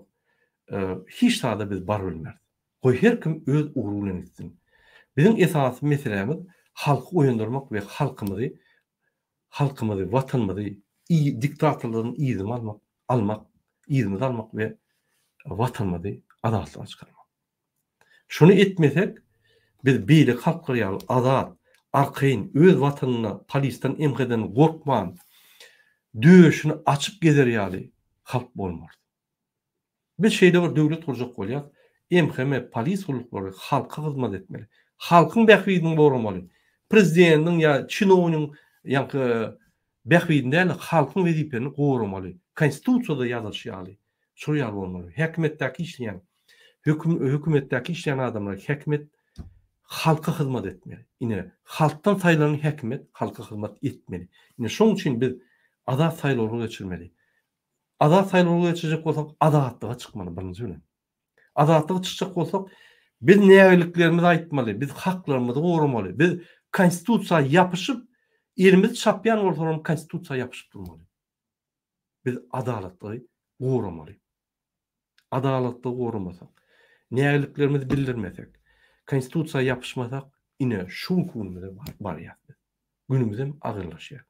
hiç zada biz barybilmeris. Goý her kim öz ugry bilen gitsin. Biziň esasy meselämiz halky oýandyrmak we halkymyzy halkymyzy watanymyzy diktatorlardan yzymy almak almak yzymyzy almak we watanymyzy azatlyga çykarmak. Şuny etmesek, biz beýleki halklar ýaly azat, arkaýyn, öz watanynda polisden, MHD-den gorkman, döşüni açyp gezer ýaly halk bolmarys. Biz şeýle bir döwlet gurjak bolýas, MHM, polis gulluklary halka hyzmat etmeli. Halkyň bähbidini goramaly. Prezidentiň ýa çinownigiň ýaňky bähbidini däl-de, halkyň wezipelerini goramaly. Konstitusiýada ýazylyşy ýaly. Şol ýaly bolmaly. Häkimiýetdäki işleýän, höküm, hökümetdäki işleýän adamlar, häkimiýet halka hyzmat etmeli. Ine, halkdan saýlanan häkimiýet halka hyzmat etmeli. Ine, şonuň üçin biz azat saýlawlar geçirmeli. Azat saýlawlar geçirjek bolsak, azatlyga çykmaly birinji bilen. Azatlyga çykjak bolsak, biz nägiliklerimizi aýtmaly, biz haklarymyzy goramaly, biz konstitusiýa ýapyşyp, elimizi çapýan bolsalar hem konstitusiýa ýapyşyp durmaly. Biz adalatlygy goramaly. Adalatlygy goramasak, nägiliklerimizi bildirmesek, konstitusiýa ýapyşmasak, ine şu günki günümize barýas biz. Günümizem agyrlaşýar.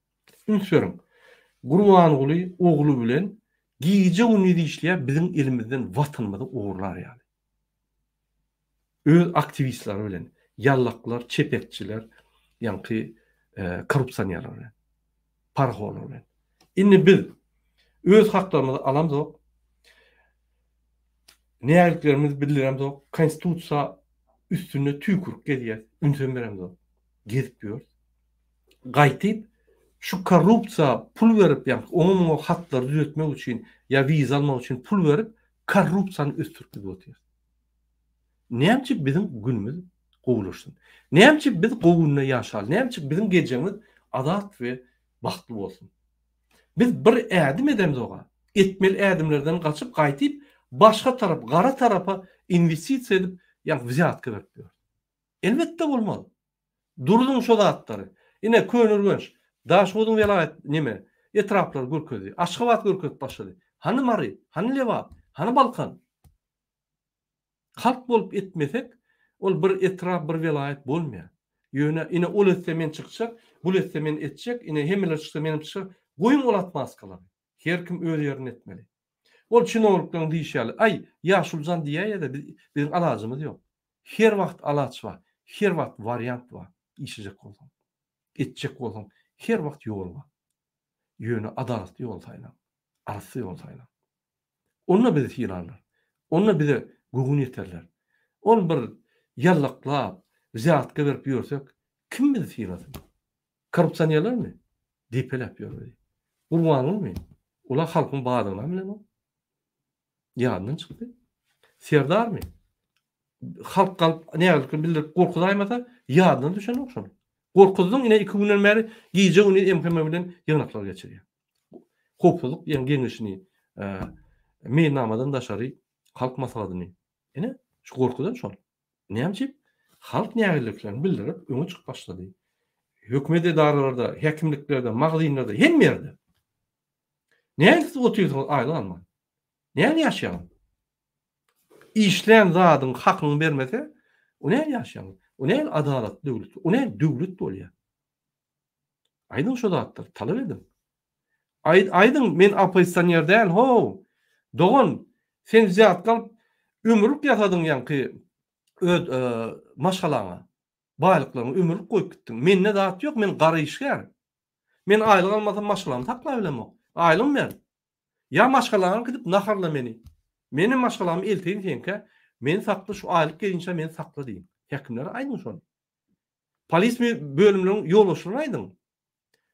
Üns beriň, Gurbanguly ogly bilen gije-gündiz işleýär biziň elimizden watanymyzy ogurlar ýaly. Öz aktiwistleri bilen, ýallaklar, çepekçiler, ýaňky korrupsionerler bilen, parahorlar bilen. Indi biz öz haklarymyzy alamzok, nägiliklerimizi bildiremzok, konstitusiýa üstünde tüýkürip gezýäs, ünsem beremzok, gezip ýörüs. Gaýtyp şu korrupsiýa pul berip, ýa oňa-muňa hatlary düzetmek üçin, ýa wiza almak üçin pul berip, korrupsiýany ösdürip gidip otyrys. Näme üçin biziň günümiz gowulaşsyn? Näme üçin biz gowy günde ýaşaly? Näme üçin biziň geljegimiz azat we bagtly bolsun? Biz bir ädim edemzog-a. Etmeli ädimlerden gaçyp gaýtyp başga tarap, gara tarapa inwestisiýa edip, ýa wzýatka berip ýörüs. Elbetde bolmaz. Durzuň şo zatlary. Ine Köneürgenç, Daşoguzyň welaýat neme, etraplary görkezdi. Aşgabat görkezip başlady. Hany Mary, hany Lebap, hany Balkan? Halk bolup etmesek, ol bir etrap, bir welaýat bolmaýar. Ýöne ine ol etse men çykjak, bul etse men etjek, ine hemmeler çyksa menem çykjak. Goýuň ol atmaskalary. Her kim öz ýerinde etmeli. Ol çinownikleriň diýşi ýaly, aý, ýaşulyjan diýäýe-de biz, biziň alajymyz ýok. Her wagt alaç bar, her wagt wariant bar, işlejek bolsaň. Etjek bolsaň, her wagt ýol bar. Ýöne adalatly ýoly saýlaň. Arassa ýoly saýlaň. Onda bizi sylarlar. Onda bize göwün ýeterler. Ol bir ýallaklap, wzýatka berip ýörsek, kim bizi sylasyn? Korrupsionerlermi? Depeläp ýör bizi. Gurbangulymy? Ol-a halkyň bardygyny-am bilenok. Ýadyndan çykdy. Serdarmy? Halk galyp nägilelik bildirip gorkuzaýmasa, ýadyna düşenok şol. Gorkuzdyň ine iki günden bäri gije-gündiz MHM bilen ýygnaklar geçirýär. Howpsuzlyk geňeşini, meýilnamadan daşary halk maslahatyny. Ine, şu gorkudan şol. Näme üçin? Halk nägileliklerini bildirip öňe çykyp başlady. Hökümet edaralarda, häkimliklerde, magazynlarda, hemme ýerde. Näme siz otyrsyňyz aýlyk alman? Näme ýaşaýaňyz? Işlän zadyň hakyňy bermese, o näme ýaşaýaňyz? O näme adalatly döwlet? O näme döwlet bolýar? Aýdyň şo zatlary, talap ediň. Aýt, aýdyň, men oppozisioner däl, how! Dogan, sen wzýatka alyp, ömürlik ýasadyň ýaňky öz maşgalaňa. Baýlyklaryňy ömürlik goýup gitdiň. Mende zat ýok, men gara işgär. Men aýlyk almasam maşgalamy saklap bilemok. Aýlygymy ber. Ýa maşgalaňa gidip naharla meni. Menem maşgalamy elteýin seňkä, meni sakla şu aýlyk gelinçä meni sakla diýiň. Häkimlere aýdyň şony. Polis bölümleriniň ýolbaşçylaryna aýdyň.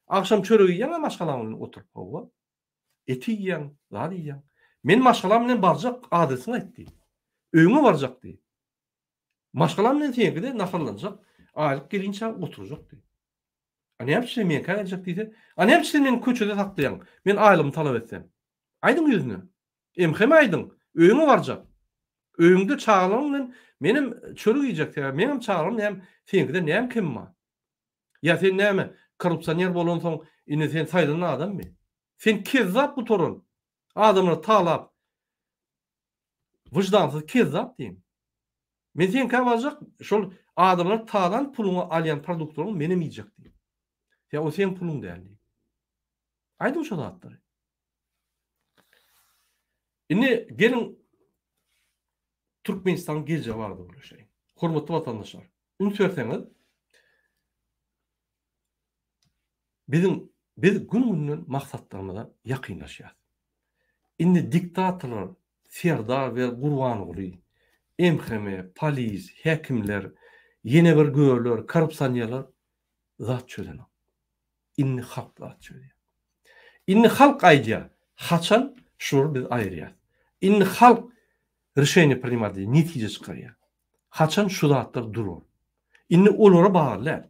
Agşam çörek iýýäň-ä maşgalaň bilen oturyp, hawa. Eti iýýäň, zat iýýäň. Men maşgalam bilen barjak, adresiňi aýt diý. Öýüňe barjak diý. Maşgalam bilen seňkide naharlanjak, aýlyk gelinçä oturjak diý. A näme üçin sen meňkä geljek diýse, a näme üçin sen meni köçede saklaýaň, men aýlygymy talap etsem? Aýdyň ýüzüne. MHM aýdyň, öýüňe barjak. Öýüňde çagalaryň bilen menem çörek iýjek, sebäbi meňem çagalarym näme, seňkiden näme kemi bar? Ýa sen näme, korrupsioner bolansoň indi sen saýlanan adammy? Sen kezzap gutaran, adamlary talap, wyždansyz kezzap diýiň. Men seňkä barjak, şol adamlar talan puluňa alýan produktlaryňy menem iýjek diýip. Ýa o seň puluň däl diýip. Aýdyň şo zatlary. Indi geliň Türkmenistanyň geljegi barada gürleşeýin. Hormatly watandaşlar, üns berseňiz, biziň biz gün-günden maksatlarymyza ýakynlaşýarys. Indi diktatorlar Serdar we Gurbanguly, MHM, polis, häkimler, ýene bir görler, korrupsionerler zat çözenok. Indi halk zat çözýär. Indi halk aýdýar, haçan şulary biz aýyrýas. Indi halk rişeniýe prinimat edýär, netije çykarýar. Haçan şu zatlar durar. Indi olara bagly däl.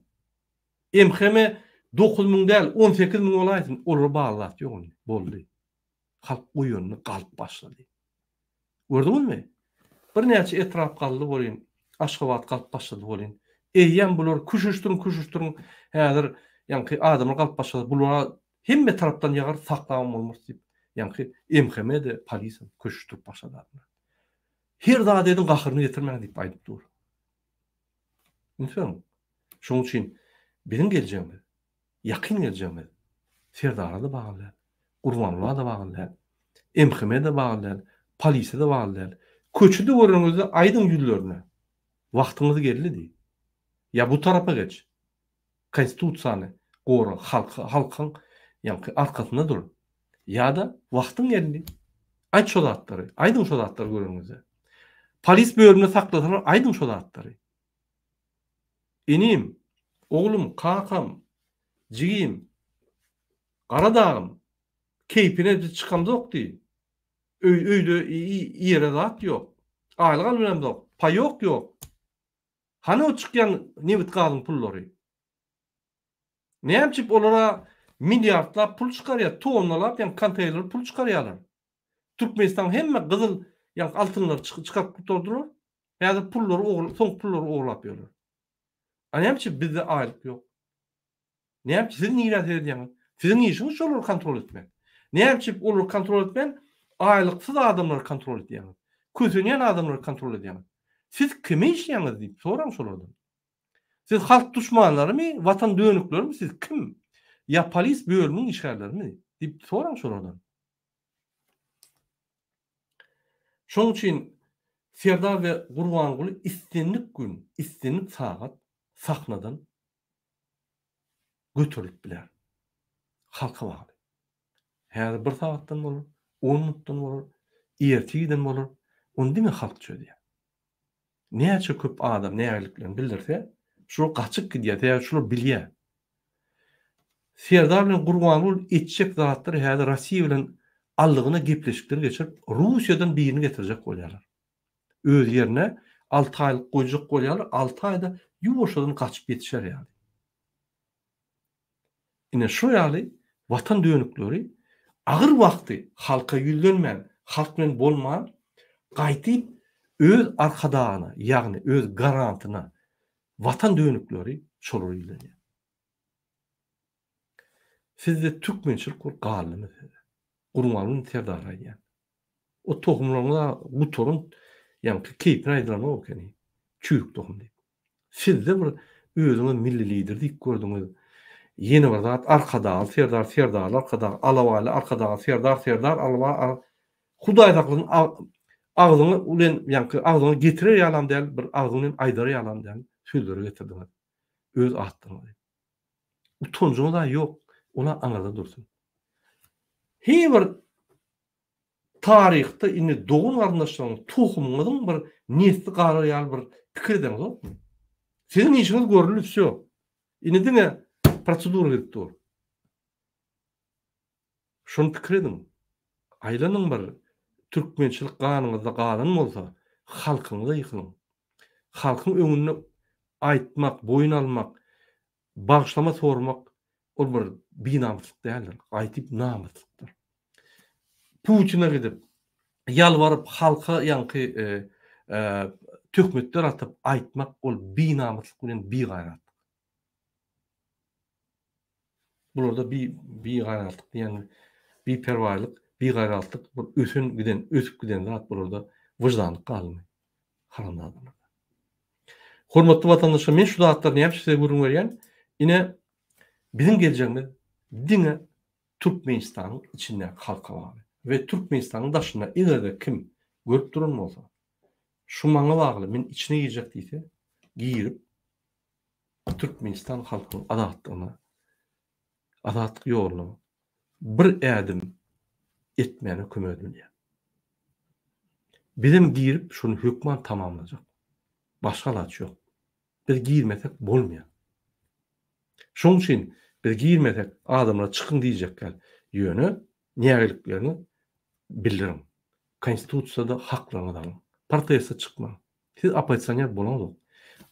MHM 9000 däl, 18000 bolaýsyn, olara bagly zat ýok indi. Boldy. Halk oýandy, galyp başlady. Gördüňizmi? Birnäçe etrap galdy welin, Aşgabat galyp başlady welin, eýýäm bular köşeşdiriň, köşeşdiriň, häzir ýaňky adamlar galyp başlady, bulara hemme tarapdan ýagar, saklabam bolmaz diýip, ýaňky MHM-de, polisem köşeşdirip başlady adamlary. Her zat ediň, gaharyny getirmäň diýip aýdyp dur. Üns beriň. Şonuň üçin biziň geljegimiz Ýakyn geljegimiz Serdara-da bagly däl, Gurbangula-da bagly däl, MHM-de bagly däl, polisiýa-da bagly däl. Köçede göreniňizde aýdyň ýüzlerine, Wagtyňyz geldi diý. Ýa bu tarapa geç. Konstitusiýany gora, halky, halkyň ýaňky arkasynda dur. Ýa-da wagtyň geldi. Aýt şo zatlary, aýdyň şo zatlary göreniňizde. Polis bölüminde saklasalar aýdyň şo zatlary. Inim, oglum, kakam, jigim, Gara dagym, keýpine biz çykamzok diý. Öý, öýde iýere zat ýok. Aýlyk alyp bilemzok, paýok ýok. Hany o çykýan nebit-gazyň pullary? Näme üçin olara milliardlap pul çykarýar, tonnalap ýa konteýnerli pul çykarýarlar? Türkmenistan hemme gyzyl ýa altynlary çykaryp gutardylar. Häzir pullary ogurlap, soňky pullary ogurlap ýörler. A näme üçin bizde aýlyk ýok? Näme üçin siz nirä seredýäňiz? Siziň işiňiz şolary kontrol etmek. Näme üçin olary kontrol etmän, aýlyksyz adamlary kontrol edýäňiz? Kösenýän adamlary kontrol edýäňiz. Siz kime işleýäňiz diýip soraň şolardan. Siz halk duşmanlarymy, watan dönüklerimi siz kim? Ýa polis bölümiň işgärlerimi diýip soraň şolardan. Şonuň üçin Serdar we Gurbanguly islendik gün, islendik sagat sahnadan göterilip biler. Halka bagly. Häzir bir sagatdan bolar, on minutdan bolar, ertirden bolar. Ony diňe halk çözýär. Näçe köp adam nägileliklerini bildirse, şular gaçyp gidýär. Sebäbi şular bilýär. Serdar bilen Gurbanguly etjek zatlary häzir Rossiýa bilen aldygyna gepleşikler geçirip, Russiýadan birini getirjek bolýarlar. Öz ýerine alty aýlyk goýjak bolýarlar, alty aýda ýuwaşjadan gaçyp ýetişer ýaly. Ine şu ýaly watan dönükleri agyr wagty halka ýüzlenmän, halk bilen bolman, gaýtyp öz arkadagyna, ýagny öz garantyna watan dönükleri şolara ýüzlenýär. Sizde türkmençilik bolup galdymy sizde? Gurbanguly Serdara aýdýan. O tohumlaryňyz-a gutaran, ýaňky keýpine aýdylanok ekeni. Çüýrük tohum diýip. Sizde bir özüňiz milli lider diýip gördüňiz. Ýene bir zat Arkadagly Serdar, Serdarly Arkadag, Alabaýly Arkadag, Serdar, Serdar, Alabaý, Hudaý saklasyn agzyňa bilen ýaňky agzyňa getirer ýalam däl, bir agzyň bilen aýdar ýalam däl sözleri getirdiňiz. Öz atlaryňyzy. Utanjyňyz-a ýok, ol-a aňyrda dursun. Heý bir taryhda indi dogan-garyndaşlaryň, tohumyňyzyň bir nesli galar ýaly bir pikir edeňizokmy? Siziň işiňiz görüldi, wsýo. Indi diňe prosedura gidip dur. Şony pikir ediň. Aýlanyň bir, türkmençilik ganyňyzda galan bolsa, halkyňyza ýykylyň. Halkyň öňünde aýtmak, boýun almak, bagyşlama sormak ol bir binamyslyk däldir, gaýtyp namyslykdyr. Putine gidip, ýalbaryp halka ýaňky töhmetler atyp aýtmak ol binamyslyk bilen bigaýratlyk. Bularda bi bigaýratlyk diýen biperwaýlyk, bigaýratlyk bir ösen giden, ösüp giden zat bularda wyždanlyk galmy? Haramzadalarda. Hormatly watandaşlar, men şu zatlary näme üçin size gürrüň berýän? Ine, biziň geljegimiz diňe Türkmenistanyň içindäki halka bagly we Türkmenistanyň daşynda eger-de kim görüp duran bolsa, şu maňa bagly, men içine girjek diýse, girip Türkmenistan halkynyň azatlygyna, azatlyk ýoluna bir ädim etmäne kömek edilýär. Bizem girip şony hökman tamamlajak. Başga alaç ýok. Biz girmesek bolmaýar. Şonuň üçin biz girmesek adamlara çykyň diýjek däl. Ýöne nägiliklerini bildiriň. Konstitusiýada haklaryňyzy alyň. Proteste çykmaň. Siz oppozisioner bolaňzok.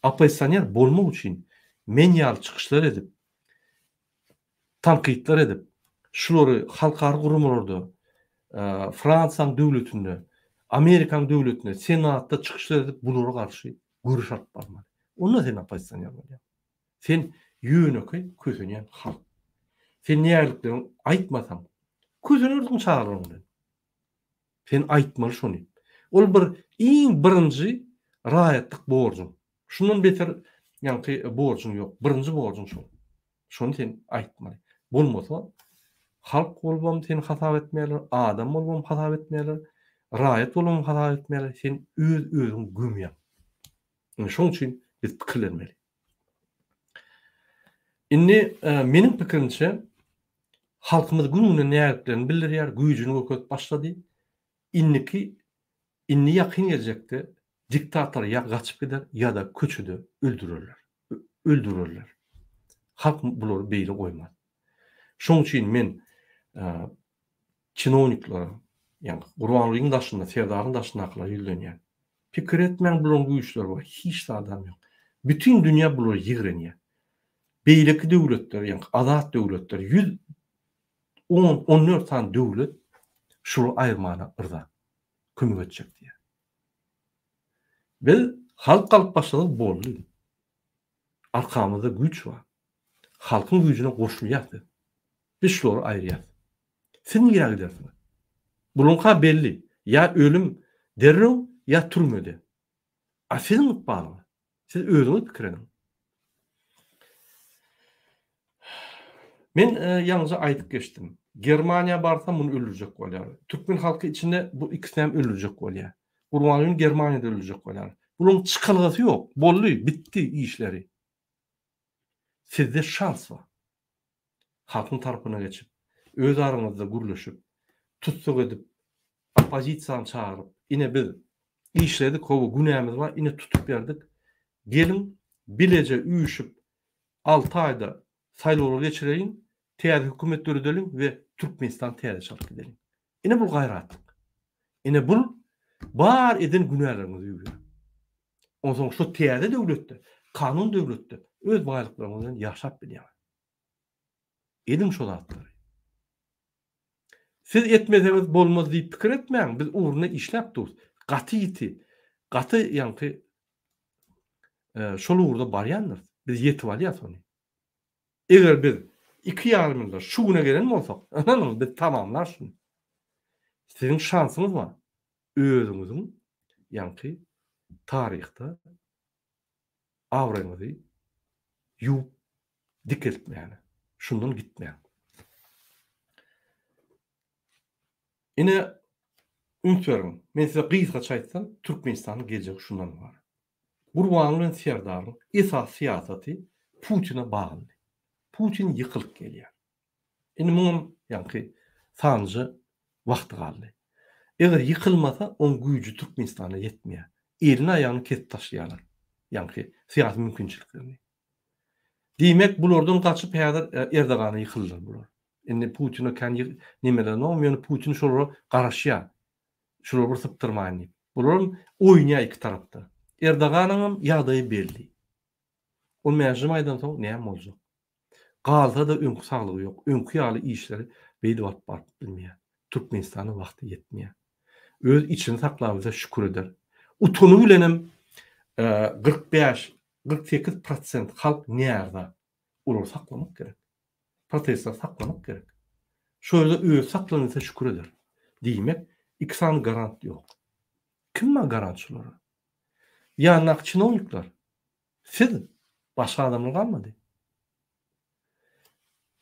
Oppozisioner bolmak üçin men ýaly çykyşlar edip, tankytlar edip, şulary halkara guramalarda, Fransiýanyň döwletinde, Amerikanyň döwletinde, Senatda çykyşlar edip bulara garşy göreş alyp barmaly. Onda sen oppozisioner bolýaň. Sen ýönekeý kösenýän halk. Sen nägilikleriňi aýtmasaň, kösenersiň çagalaryň bilen. Sen aýtmaly şony. Ol bir iň birinji raýatlyk borjuň. Şundan beter ýaňky borjuň ýok. Birinji borjuň şol. Şony sen aýtmaly. Bolmasa halk bolubam seni hasap etmeýärler, adam bolubam hasap etmeýärler, raýat bolubam hasap etmeýärler. Sen öz-özüňi gömýäň. Ine şoň üçin biz pikirlenmeli. Indi meniň pikirimçe Halkymyz gün-günden nägiliklerini bildirýär, güýjüni görkezip başlady. Indiki, indi ýakyn geljekde diktator ýa gaçyp gider, ýa-da köçede öldürerler. Öldürerler. Halk bulary beýle goýmaz. Şoň üçin men çinowniklere, ýagny Gurbangulyň daşynda, Serdaryň daşyndakylara ýüzlenýän. Pikir etmäň bularyň güýçleri bar, hiç zadam ýok. Bütin dünýä bulary ýigrenýär. Beýleki döwletler, ýagny azat döwletler, 110, 14 sany döwlet şulary aýyrmana yrza, kömek etjek diýýär. Biz halk galyp başladyk boldy. Arkamyzda güýç bar. Halkyň güýjüne goşulýas biz. Biz şulary aýyrýas. Siz nirä gidersiňiz? Buluňka belli, ýa ölüm derrew, ýa türmede. A siziň ykbalyňyz? Siz özüňiz pikir ediň. Men ýaňyja aýdyp geçdim. Germaniýa barsa muny öldürjek bolýar. Türkmen halky içinde bu ikisini hem öldürjek bolýar. Gurbangulyny Germaniýada öldürjek bolýarlar. Bularyň çykalgasy ýok. Boldy, bitdi işleri. Sizde şans bar. Halkyň tarapyna geçip, öz araňyzda gürleşip, tussag edip, oppozisiýany çagyryp, ine biz işledik, hawa günämiz bar, ine tutup berdik. Geliň, bileje üýşüp, alty aýda saýlawlar geçireýin, täze hökümet döredeliň we Türkmenistan täzeçe alyp gideliň. Ine bul gaýratlyk. Ine bul bar eden günäleriňizi ýuwýar. Onsoň şu täze döwletde, kanun döwletde öz baýlyklaryňyz bilen ýaşap bilýäňiz. Ediň şo zatlary. Siz etmeseňiz bolmaz diýip pikir etmäň, biz ugrunda işläp durus. Gaty ýiti, gaty ýaňky şol ugurda barýandyrys. Biz ýetip alýas ony. Eger biz iki ýarym ýylda şu güne gelen bolsak, ynanyň biz tamamlarys şuny. Siziň şansyňyz bar. Özüňiziň ýaňky taryhda abraýyňyzy ýuwup dikeltmäne. Şundan gitmäň. Ine, üns beriň, men size gysgaça aýtsam, Türkmenistanyň geljegi şundan ybarat. Gurbanguly bilen Serdaryň esasy syýasaty Putine baglydy. Putin ýykylyp gelýär. Indi muňam ýaňky sanlyja wagty galdy. Eger ýykylmasa, oň güýji Türkmenistana ýetmeýär. Elini aýagyny kesip taşlaýarlar. Ýaňky syýasy mümkinçiliklerini. Diýmek, bulardan gaçyp häzir Erdogana ýykyldylar bular. Indi Putine kän nemelenok, ýöne Putin şolara garaşýar. Şulary bir sypdyrmaýyn diýip. Bularam oýnaýar iki tarapda. Erdoganyňam ýagdaýy belli. On bäşinji maýdan soň näme boljak? Galsa-da öňki saglygy ýok. Öňki ýaly işleri beýdip alyp baryp bilmeýär. Türkmenistana wagty ýetmeýär. Öz içini saklabilse şükür eder. Utany bilenem 45, 48 prosent halk närza. Olary saklamak gerek. Protestleri saklamak gerek. Şo ýerde özi saklanabilse şükür eder. Diýmek, iki sany garant ýok. Kim bar garant şulara? Ýanyndaky çinownikler. Siz, başga adamlar galmady.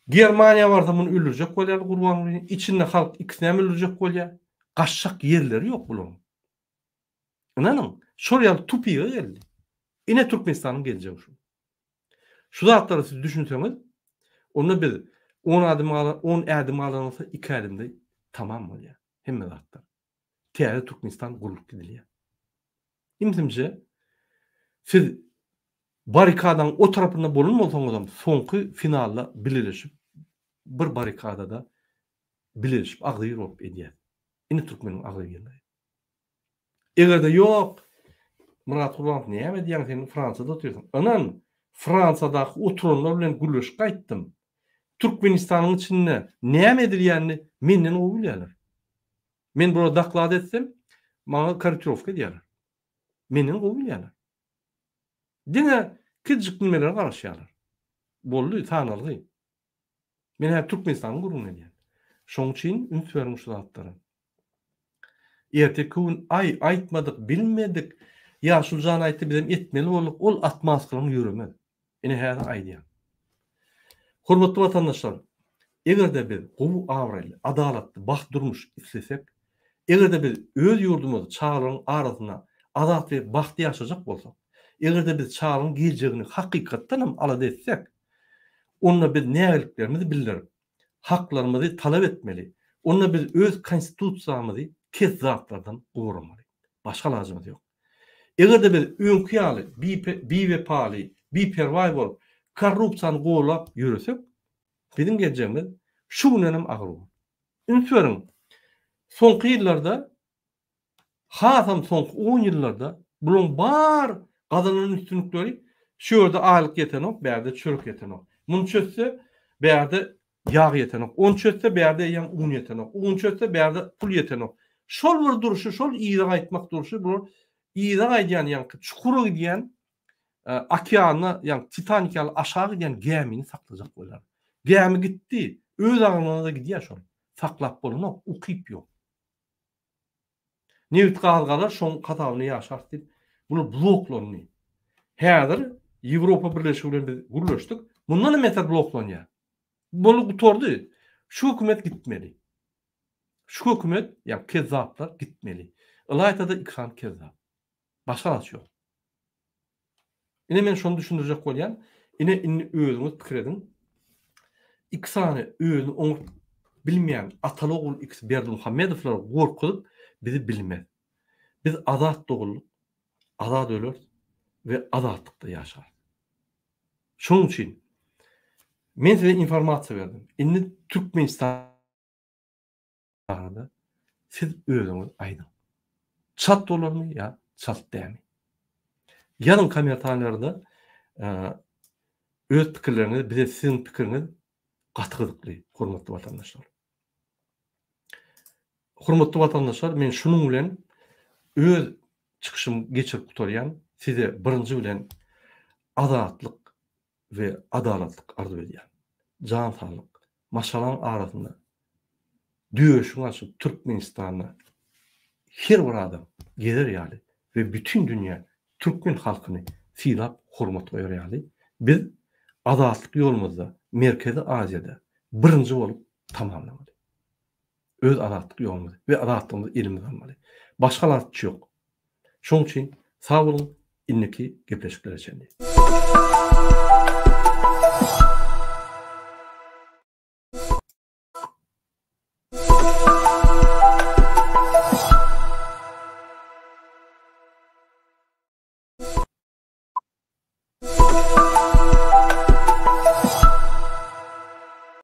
Germaniýa barsa muny öldürjek bolýarlar Gurbangulyny. Içinde halk ikisinem öldürjek bolýar. Gaçjak ýerleri ýok bularyň. Ynanyň, şol ýaly tupige geldi. Ine Türkmenistanyň geljegi şu. Şu zatlara siz düşünseňiz, onda biz on adim galan, on ädim galan bolsa iki ädimde tamam bolýar hemme zatlar. Täze Türkmenistan gurlup gidilýär. Imsimje siz barrikadaň o tarapynda bolan bolsaňyzam soňky finalda bileleşip bir barrikadada bileleşip agzybir bolup edýäs. Ine türkmeniň agzybirligi. Egerde ýok Myrat Gurbanow näme edýäň sen Fransiýada otyrsyň. Ynan Fransiýadaky oturanlar bilen gürleşip gaýtdym. Türkmenistanyň içinde näme edilýänini menden gowy bilýärler. Men bulara doklad etsem, maňa korrektirowka edýärler. Menden gowy bilýärler. Diňe kiçijik nimelere garaşýarlar. Boldy, sanalgy. Men häzir Türkmenistanyň gürrüňini edýän. Şoň üçin üns beriň şu zatlara. Erteki gün aý aýtmadyk, bilmedik, Ýaşuly jan aýtdy bizem etmeli bolduk, ol atmaskalaryň ýöremez. Ine häzir aýdýan. Hormatly watandaşlar, eger-de biz gowy abraýly, adalatly, bagt durmuş islesek, eger-de biz öz ýurdumyzda çagalaryň arasynda azat we bagtly ýaşajak bolsak, eger-de biz çagalaryň geljegini hakykatdan hem alada etsek, onda biz nägiliklerimizi bildirip, haklarymyzy talap etmeli, onda biz öz Konstitusiýamyzy kezzaplardan goramaly. Başga alajymyz ýok. Eger-de biz öňki ýaly biwepaly, biperwaý bolup, korrupsiýany golap ýöresek, biziň geljegimiz şu gündenem agyr bolar. Üns beriň, soňky ýyllarda, hasam soňky on ýyllarda bularyň bar gazanan üstünlikleri şu ýerde aýlyk ýetenok, bärde çörek ýetenok. Muny çözse, bärde Ýag ýetenok. Ony çözse bärde eýýäm un ýetenok. Un çözse bärde pul ýetenok. Şol bir durşy, şol yza gaýtmak durşy bular yza gaýdýan ýaňky çukura gidýän okeanda ýaňky Titanik ýaly aşak gidýän gämini saklajak bolýar. Gämi gitdi, öz agramyna-da gidýär şol. Saklap bolanok, ukyp ýok. Nebit gaz galar şoň hasabyna ýaşarys diýip bular bloklandy. Häzir Ýewropa Birleşigi bilen biz gürleşdik. Mundan hem beter bloklanýar. Boldy gutardy. Şu hökümet gitmeli. Şu hökümet ýa kezzaplar gitmeli. Ylaýta-da iki sany kezzap. Başga alaç ýok. Ine men şony düşündirjek bolýan. Ine indi özüňiz pikir ediň. Iki sany özüni oňup bilmeýän ataly ogul ikisi Berdimuhamedowlar gorkuzyp bizi bilmez. Biz azat doguldyk, azat öleris we azatlykda ýaşarys. Şonuň üçin men size informasiýa berdim. Indi Türkmenistan barada siz özüňiz aýdyň. Çalt bolarmy ýa çalt dälmi? Ýazyň kommentariýalarda öz pikirleriňizi bize siziň pikiriňiz gaty gyzykly hormatly watandaşlar. Hormatly watandaşlar men şunuň bilen öz çykyşymy geçirip gutarýan size birinji bilen azatlyk we adalatlyk arzuw edýän. Jan saglyk, maşgalaň arasynda döşüňi açyp Türkmenistanda her bir adam gezer ýaly we bütin dünýä türkmen halkyny sylap hormat goýar ýaly biz azatlyk ýolumyzda Merkezi Aziýada birinji bolup tamamlamaly. Öz azatlyk ýolumyzy we azatlygymyzy elimize almaly. Başga alaç ýok. Şoň üçin sag boluň indiki gepleşiklere çenli.